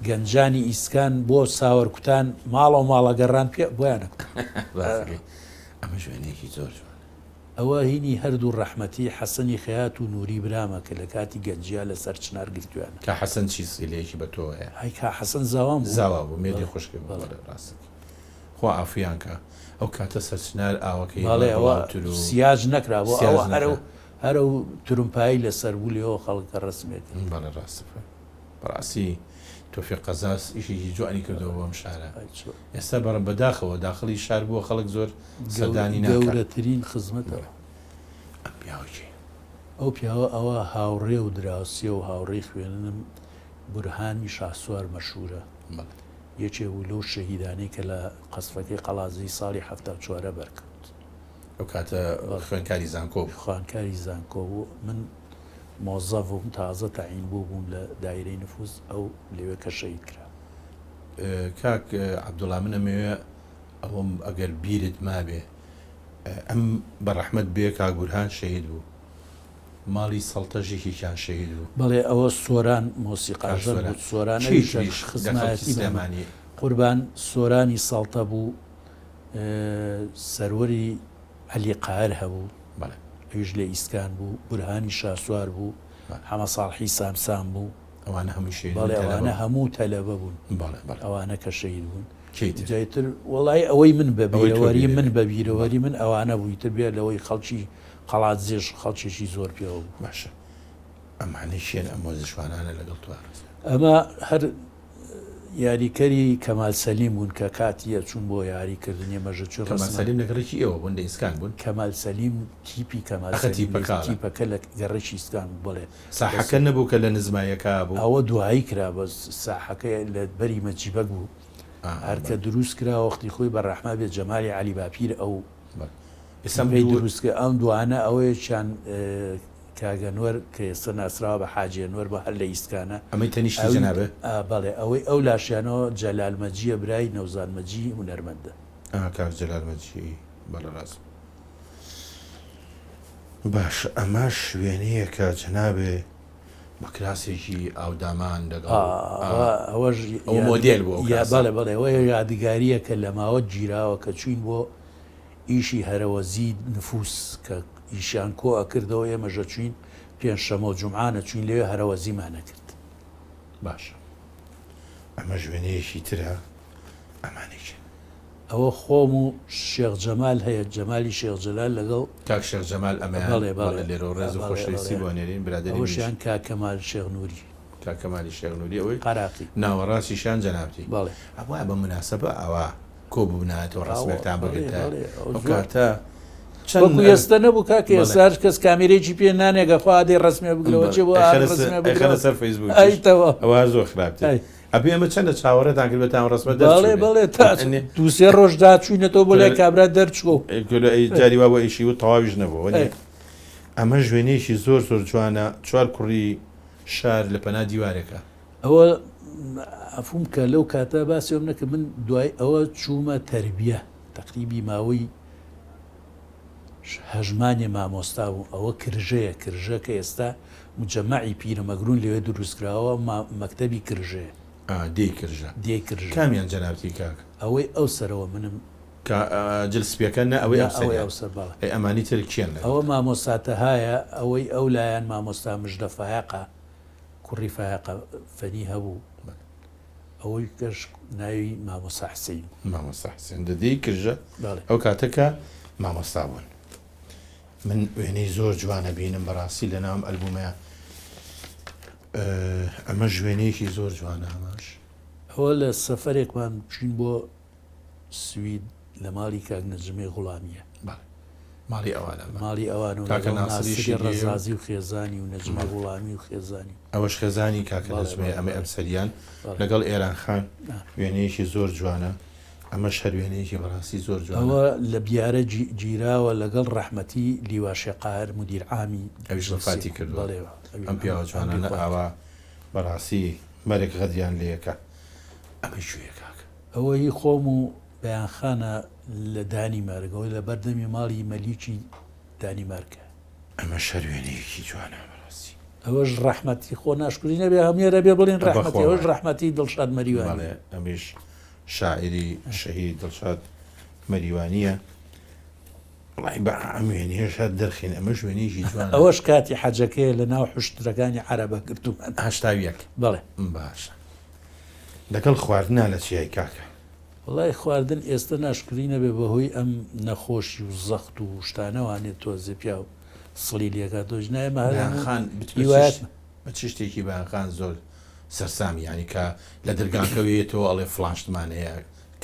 گەنجانی ئیسکان بۆ ساوەرکوتان ماڵەو ماڵە گەڕان پێ بۆیان ئەکوتان. ڕاست دەکەی ئەمەش وێنەیەکی زۆر جوانە. ئەوە هینی هەردوو ڕەحمەتی حەسەنی خەیات و نوری برامە کە لە کاتی گەنجیا لە سەر چنار گرتویانە. کا حەسەن چی سیلەیەکی بە تۆوە هەیە؟ ئای کا حەسەن زاوام بوو. زاوا بوو مێردی بەڵێ خوشکت بوو بەڵێ. بەڵێ ڕاست دەکەی خوا عەفویان کا ئەو کاتە سەرچنار ئاوەکەی بەڵێ ئەوە بەربڵاوتر و سیاج نەکرابوو سیاج ئەوە هەرەو نەکرا. هەرەو ترومپایی لە سەر بوو لێوە خەڵک ڕەسمێ کرد. بەڵێ ڕاست دەفەرمووی. بەڕاستی. تۆفیق قەزاز ئیشێکی جوانی کردووە بۆ ئەم شارە. ئێستا بەڕ بەداخەوە داخڵی شار بووە خەڵک زۆر سەردانی ناکات. گەورەترین خزمەتە. ئەم پیاوە کێیە؟ ئەو پیاوە ئەوە هاوڕێ و دراوسێ و هاوڕێی خوێندنم بورهانی شاسوار مەشهورە. یەکێ بوو لەو شەهیدانەی کە لە قەسفەکەی قەڵادزێی ساڵی 74 بەرکەوت. ئەو کاتە خوێندکاری زانکۆ بوو. خوێندکاری زانکۆ بوو. من مۆزەف بووم، تازە تەعین بوو بووم لە دایرەی نفوز، ئەو لەوێ کە شەهید کرا. کاک عەبدوڵا من ئەمەوێ ئەوەم ئەگەر بیرت مابێ ئەم بە ڕەحمەت بێ کاک بورهان شەهید بوو ماڵی سەڵتەش یەکێکیان شەهید بوو. بەڵێ ئەوە سۆران مۆسیقاژەن بوو سۆران ئەویش خزمایەتی سلێمانی قوربان سۆرانی سەڵتە بوو سەروەری عەلی قاهر هەبوو ئەویش لە ئیسکان بوو بورهانی شاسوار بوو حەمە ساڵحی سامسام بوو ئەوانە هەمووی شەهید بوون بەڵێ ئەوانە هەموو تەلەبە بوون بەڵێ بەڵێ ئەوانە کە شەهید بوون کێی تر؟ جا ئیتر وەڵایی ئەوەی من بە ئەوەی تۆ بیرەوەری بیرت من بێ بە بیرەوەری من ئەوانە بوو ئیتر بێ لەوەی خەڵکی قەڵادزێش خەڵکێکی زۆر پێوە بوو. باشە ئەمانە کێن ئەم وەرزشوانانە لەگەڵ تۆ ڕزگار؟ ئەمە هەر یاریکەری کەمال سەلیم بوون کە کاتی ئەچوون بۆ یاری کردن ئێمەش ئەچوین کەمال ڕەسمە سەلیم لە گەڕەکی ئێوە بوون لە ئیسکان بوون؟ کەمال سەلیم تیپی کەمال ئەخە سەلیم لە تیپەکە ئەڵێم. تیپەکە لە گەڕەکی ئیسکان بوو بەڵێ. ساحەکە نەبوو کە لە نزماییەکە بوو؟ ئەوە دوایی کرا بەس ساحەکە لە بەری مەجیبەک بوو هەر کە دروست کرا وەختی خۆی بە ڕەحمە بێت جەمالی عەلی باپیر ئەو تیپەی دروست کرد ئەم دوانە ئەوەیەکیان کاک ئەنوەر کە ئێستا ناسراوە بە حاجی ئەنوەر بە هەر لە ئیسکانە ئەمەی تەنیشتی جەنابێ؟ بەڵێ ئەوەی ئەو لاشیانەوە جەلال مەجیە برای نەوزاد مەجی هونەرمەندە. کاک جەلال مەجی بەڵێ ڕاست. باشە ئەمەش وێنەیەکە جەنابێ بە کراسێکی ئاودامان لەگەڵ ئەوەش ئەو مۆدێل بوو ئەو کراسە. بەڵێ بەڵێ ئەوە یادگارییەکە لە ماوە گیراوە کە چووین بۆ ئیشی هەرەوەزی نفوس کە ئیشیان کۆ ئەکردەوە ئێمەش ئەچووین پێنجشەمە و جومعان ئەچووین لەوێ هەرەوەزیمان ئەکرد. باشە ئەمەش وێنەیەکی ترە ئەمانەی کێن؟ ئەوە خۆم و شێخ جەمال هەیە جەمالی شێخ جەلال لەگەڵ. کاک شێخ جەمال ئەمەیان بەڵێ بەڵێ بەڵێ لێرەوە ڕێز و بەڵێ خۆشەویستی بەڵێ بۆ ئەنێرین برادەری منیش. ئەوەشیان کاک کەمال شێخ نوری. کاک کەمالی شێخ نوری ئەوەی قەراقی. ناوەڕاستیشیان جەنابتی. بەڵێ. ئەبوایە بە موناسەبە ئاوا کۆ ببنایەتەوە ئاوە ڕەسمێکتان بەڵێ بگرتایە بەڵێ ئەوە ئەو زۆر. کاتە چەند وەکو ئێستە نەبوو کاکە بەڵێ. ئێستا هەر کەس کامێرەیەکی پێ نانێک ئەخوا ئادەی ڕەسمێ بگرەوە بەڵێ چێ بۆ ئار ئەیخەنە ڕەسمێ ئەیخەنە بگرەوە سەر فەیسبووکیش ئەی تەواو ئەوە هەر زۆر خراپتر. ئەی. ئەبێ ئێمە چەندە چاوەڕێتان کرد بێتان ڕەسمە بەڵێ دەرچووبێ بەڵێ تا ئەنێ دوو سێ ڕۆژ داچووینەتەوە بۆ لای کابرا دەرچووە و ئەی جاری وا بۆ ئیشی وت تەواویش نەبووە وەنیە ئەی. ئەمەش وێنەیەکی زۆر زۆر جوانە چوار کوڕی شار لە پەنا دیوارێکا. ئەوە عەفوم کە لەو کاتە باسی ئەوەم نەکرد من دوای ئەوە چوومە تەربیە تەقریبی ماوەی هەژمانێ مامۆستا بووم ئەوە کرژەیە کرژە کە ئێستا مجەمەعی پیرەمەگرون لەوێ دروست کراوە مەکتەبی کرژەیە. ئا دێی کرژە. دێی کرژە. کامیان جەنابتی کاک؟ ئەوەی ئەو سەرەوە منم. کا جل سپیەکە نا ئەوەی نا ئەو ئەوەی سەریان. ئەو سەر بەڵێ. ئەی ئەمانی تر کێن لەگەڵتان؟ ئەوە مامۆستا تەهایە ئەوەی ئەو لایان مامۆستا مژدە فایەقە کوڕی فایەقە فەنی هەبوو. بەڵێ. ئەوەی کەش ناوی مامۆستا حسین بوو. مامۆستا حسێن دە دێی کرژە بەڵێ. ئەو کاتە کە مامۆستا بوون. من وێنەی زۆر جوان ئەبینم بەڕاستی لە ناو ئەم ئەلبومەیا ئەمەش وێنەیەکی زۆر جوانە ئەمەش. ئەوە لە سەفەرێکمان چوین بۆ سوید لە ماڵی کاک نەجمەی غوڵامیە. بەڵێ ماڵی ئەوانە. ماڵی ئەوان و کاکە لەگەڵ ناسریشی ناسری لێیە و. ڕەزازی و خێزانی و نەجمەی بەڵێ. غوڵامی و خێزانی. ئەوەش خێزانی کاکە بەڵێ نەجمەیە بەڵێ ئەمەی بەڵێ ئەمسەریان بەڵێ. لەگەڵ ئێران خان ئا. وێنەیەکی زۆر جوانە ئەمەش هەر وێنەیەکی بەڕاستی زۆر جوانە. ئەوە لە بیارە گیراوە لەگەڵ ڕەحمەتی لیوا شێخ قاهر مودیر عامی ئەویش جنسی وەفاتی کردووە. بەڵێ ئەویش ئەم پیاوە ئەمری جوانانە خوا کرد. ئاوا بەڕاستی مەرگ غەدریان لێ ئەکا. ئەمە کوێیە کاکە؟ ئەوە هی خۆم و بەیان خانە لە دانیمارک ئەوە لە بەر دەمی ماڵی مەلیکی دانیمارکە. ئەمەش هەر وێنەیەکی جوانە بەڕاستی. ئەوەش ڕەحمەتی خۆ ناشکری نەبێ هەموویان ئەبێ بڵێن ڕەحمەتی بەخوا ئەوەش وایە. ڕەحمەتی دڵشاد مەریوانی. بەڵێ ئەمیش شاعیری شەهید دڵشاد مەریوانییە. وەڵای با ئەم وێنەیەش هەر دەرخەین ئەمەش وێنەیەکی جوانە. ئەوەش کاتی حەجەکەیە لە ناو حوشترەکانی عەرەبە گرتوومانە. 81. بەڵێ. باشە لەگەڵ خواردنا لە چیای کاکە؟ وەڵای خواردن ئێستە ناشکری نەبێ بەهۆی ئەم نەخۆشی و زەخت و شتانەوانێ تۆزێ پیاو سڵی لێکا تۆش نا ئێمە هەر بەیان هەموو خان بچ هیوایەتمان. بە چ شتێکی بەیان خان زۆر سەرسامی یانی کە لە دەرگاکەوە یەتەوە ئەڵێ فڵان شتمان هەیە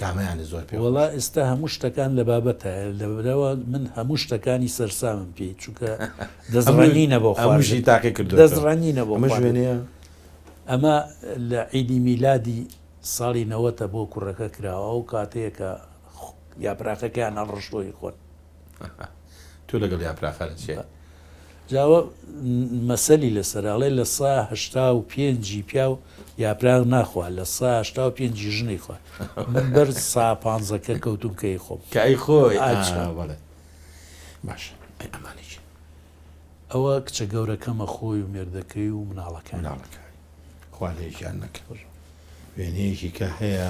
کامەیانت زۆر پێ وەڵا خۆشە؟ ئێستا هەموو شتەکان لە بابەتایە لەبەرئەوە من هەموو شتەکانی سەرسامم پێی چونکە دەست هەموو ڕەنگینە بۆ هەمووشی خواردن تاقی دەست کردۆتەوە ڕەنگینە بۆ ئەمەش خواردن وێنەیە؟ ئەمە لە عیدی میلادی ساڵی نەوەتە بۆ کوڕەکە کراوە ئەو کاتەیە کە یاپراخەکەیان هەڵڕشتووە ی خۆن. تۆ لەگەڵ یاپراخە لە چیای؟ جا ئەوە مەسەلی لەسەرە ئەڵێ لە سا هەشتا و پێنجی پیاو یاپراخ ناخوا لە سا هەشتا و پێنجی ژن ئەیخوا من بەر سا پانزەکە کەوتوم کە ئەیخۆم. کە ئەیخۆی ئا ئا بەڵێ باشە ئەی ئەمانەی چین؟ ئەوە کچە گەورەکەمە خۆی و مێردەکەی و مناڵەکانی. مناڵەکانی خوا لێکیان نەکا. وێنەیەکی کە هەیە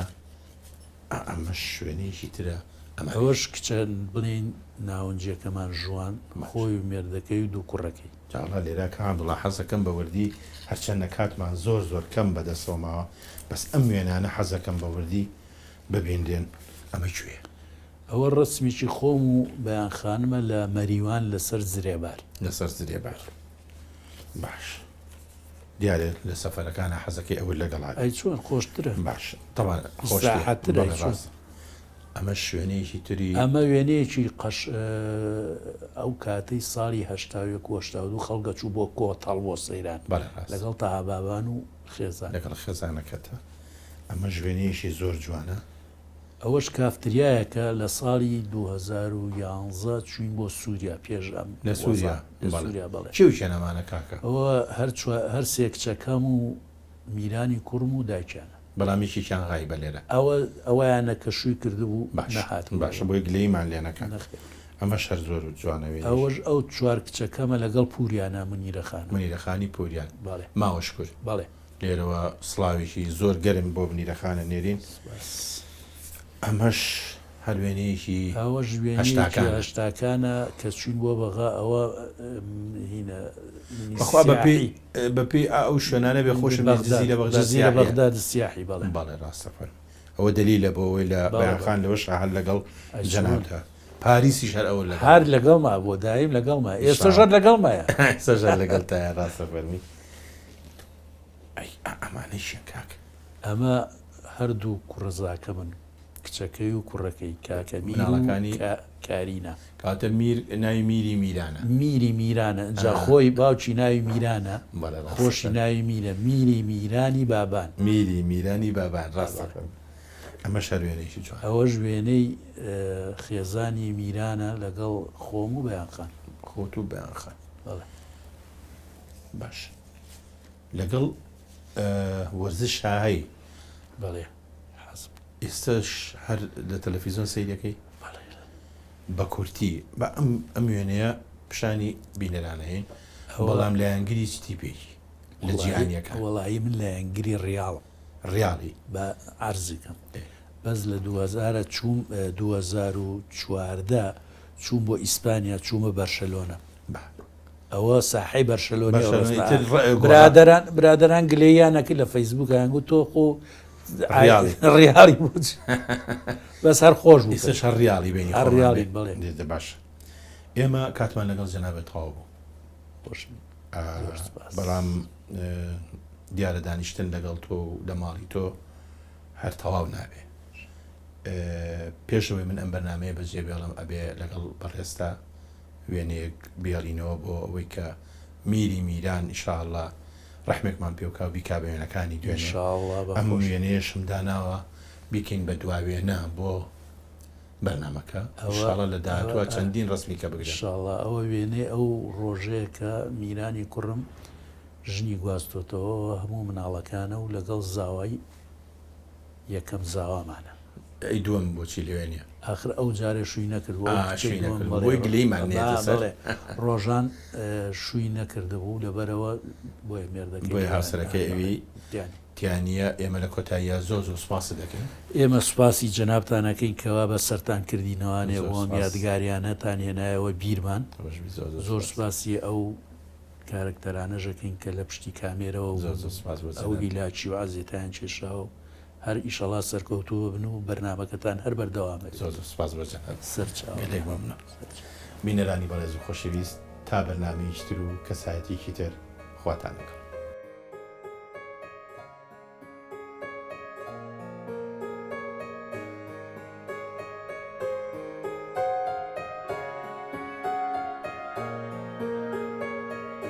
ئا ئەمەش وێنەیەکی ترە ئەمانەی. ئەوەش کچە بڵێین ناونجیەکەمان ژوان باش. خۆی و مێردەکەی و دوو کوڕەکەی. جا ئەڵا لێرە کاک عەبدوڵا حەزەکەم بە وردی هەرچەندە کاتمان زۆر زۆر کەم بەدەستەوە ماوە بەس ئەم وێنانە حەزەکەم بە وردی ببینرێن ئەمە کوێیە؟ ئەوە ڕەسمێکی خۆم و بەیان خانمە لە مەریوان لەسەر زرێبار. لەسەر زرێبار باش دیارە لە سەفەرەکانا حەزەکەی ئەوت لەگەڵا بێ. ئەی چۆن خۆشترە. باش تەبعەن خۆشترە ئیسراحەتترە بەڵێ ئەی چۆن. ڕاستە ئەمەش وێنەیەکی تری. ئەمە وێنەیەکی قەش ئەو کاتەی ساڵی 81 و 82 خەڵک ئەچوو بۆ کۆتەڵ بۆ سەیران بەڵێ ڕاستە. لەگەڵ تەها بابان و خێزان. لەگەڵ خێزانەکەتە ئەمەش وێنەیەکی زۆر جوانە. ئەوەش کافتریایەکە لە ساڵی 2011 چوین بۆ سوریا پێش ئەم لە سوریا وەزع لە بەڵێ سوریا بەڵێ. کێ و کێن ئەمانە کاکە؟ ئەوە هەر چوا هەر سێ کچەکەم و میرانی کوڕم و دایکیانە. بەڵام یەکێکیان غایبە لێرە. ئەوە ئەوەیانە کە شووی کردبوو باش نەهاتبووەوە. باشە بۆیە گلەییمان لێ نەکا. نەخێر. ئەمەش هەر زۆر جوانە وێنەیش. ئەوەش ئەو چوار کچەکەمە لەگەڵ پوریانە مونیرە خانم. مونیرە خانی پوریان. بەڵێ. ماوە شکور. بەڵێ. لێرەوە سڵاوێکی زۆر گەرم بۆ بنیرەخان ئەنێرین. سوپاس. ئەمەش هەر وێنەیەکی ئەوەش وێنەیەکی هەشتاکانە. هەشتاکانە کە چوین بۆ بەغا ئەوە هینە منی بەخوا بە پێی سیاحی. بە پێی ئا ئەو شوێنانە بێ خۆشم بێ بەغداد جزیرە بەغداد جزیرە سیاحیە. بەغداد سیاحی بەڵێ. بەڵێ ڕاستە فەرموو. ئەوە دەلیلە بۆ ئەوەی لە بەڵێ بەیان بەڵێ. خان لەوەشا هەر لەگەڵ ئەی چۆن. جەنابتا. پاریسیش هەر ئەوە لەگەڵ. هەر لەگەڵما بووە دایم لەگەڵمایە ئێستەش هەر ئیشاڵا. لەگەڵمایە. ئێستەش هەر لەگەڵتایە ڕاستە فەرمووی. ئەی ئا ئەمانەی چین کاک؟ ئەمە هەردوو کوڕەزاکەمن کچەکەی و کوڕەکەی کاکە میر و مناڵەکانی کا کارینا. کەواتە میر ناوی میری میرانە. میری میرانە ئینجا ئا. خۆی باوکی ناوی میرانە بەڵێ ڕاستە خۆشی فەرموو. ناوی میرە میری میرانی بابان. میری میرانی بابان ڕاستە بەڵێ. فەرموو. ئەمەش هەر وێنەیەکی جوانە. ئەوەش وێنەی خێزانی میرانە لەگەڵ خۆم و بەیان خان. خۆت و بەیان خان. بەڵێ. باشە. لەگەڵ وەرزشا هەی؟ بەڵێ حەزم. ئێستاش هەر لە تەلەفیزۆن سەیرەکەی؟ بەڵێ. بە کورتی با ئەم ئەم وێنەیە پیشانی بینەران ئەیەین ئەوە بەڵام لایەنگری چ تیپێکی لە وەڵایی جیهانیەکان؟ وەڵایی من لایەنگری ڕیاڵم. ڕیاڵی؟ با عەرزی کەم ئێ. بەس لە دووهەزارە چووم 2014 چووم بۆ ئیسپانیا چوومە بەرشەلۆنە. با. ئەوە ساحەی بەرشەلۆنیە بەرشەلۆنە ڕەسمە ئیتر ڕ گۆڕا. برادەران برادەران گلەییان ئەکرد لە فەیسبووک ئەیان گوت تۆ خۆ ڕیاڵی. ڕیاڵی بۆ چ بەس هەر خۆش بوو ئێستاش هەر ڕیاڵی بەینی هەر خۆمان بێ. ڕیاڵین بەڵێ. دە باشە ئێمە کاتمان لەگەڵ جەنابت تەواو بوو. خۆش زۆر سپاس. بەڵام دیارە دانیشتن لەگەڵ تۆ و لە ماڵی تۆ هەر تەواو نابێ. پێش ئەوەی من ئەم بەرنامەیە بەجێ بێڵم ئەبێ لەگەڵ بەڕێزتا وێنەیەک بێڵینەوە بۆ ئەوەی کە میری میران ان شاء اللە ڕەحمێکمان پێ بکا و بیکا بە وێنەکانی ان دوێنێ شاء اللە بە ئەم خۆشی. وێنەیەشم داناوە بیکەین بە دوا وێنە بۆ بەرنامەکە ان ئەوە شاء اللە لە ئەوە داهاتووە ئە چەندین ڕەسمی کە ان بگرن. شاء اللە ئەوە وێنەی ئەو ڕۆژەیە کە میرانی کوڕم ژنی گواستۆتەوە هەموو مناڵەکانە و لەگەڵ زاوای یەکەم زاوامانە. ئەی دووەم بۆچی لەوێ نیە؟ ئاخر ئەو جارێ شووی نەکردبوو ئەو ئا کچەی شووی دووەم نەکردبوو بەڵێ بۆی گلەییمان با نەیەتە سەر. بەڵێ ڕۆژان شووی نەکردبوو لەبەرئەوە بۆیە مێردەکەی بۆیە تیا هاوسەرەکەی بەڵێ ئەوی تیا نیە. تیا نیە ئێمە لە کۆتاییا زۆر زۆر سوپاست دەکەین. ئێمە سوپاسی جەنابتان ئەکەین کەوا بە سەرتان کردینەوانێ زۆر و ئەم سوپاس. یادگاریانەتان هێنایەوە بیرمان. خۆش بی زۆر زۆر زۆر سوپاس. سوپاسی ئەو کارەکتەرانەش ئەکەین کە لە پشتی کامێرەوە زۆر بوون زۆر و سوپاس بۆ ئەو جەنابت. هیلاکی و عەزێتەیان کێشاوە و هەر ئیشەڵا سەرکەوتوو ببن و بەرنامەکەتان هەر بەردەوام ئەبێت. زۆر زۆر سوپاس بۆ جەنابت. سەرچاوە گەلێک گیان. مەمنون. سەرچاوە. بینەرانی بەڕێز و خۆشەویست تا بەرنامەیەکی تر و کەسایەتیەکی تر خواتان لەگەڵ.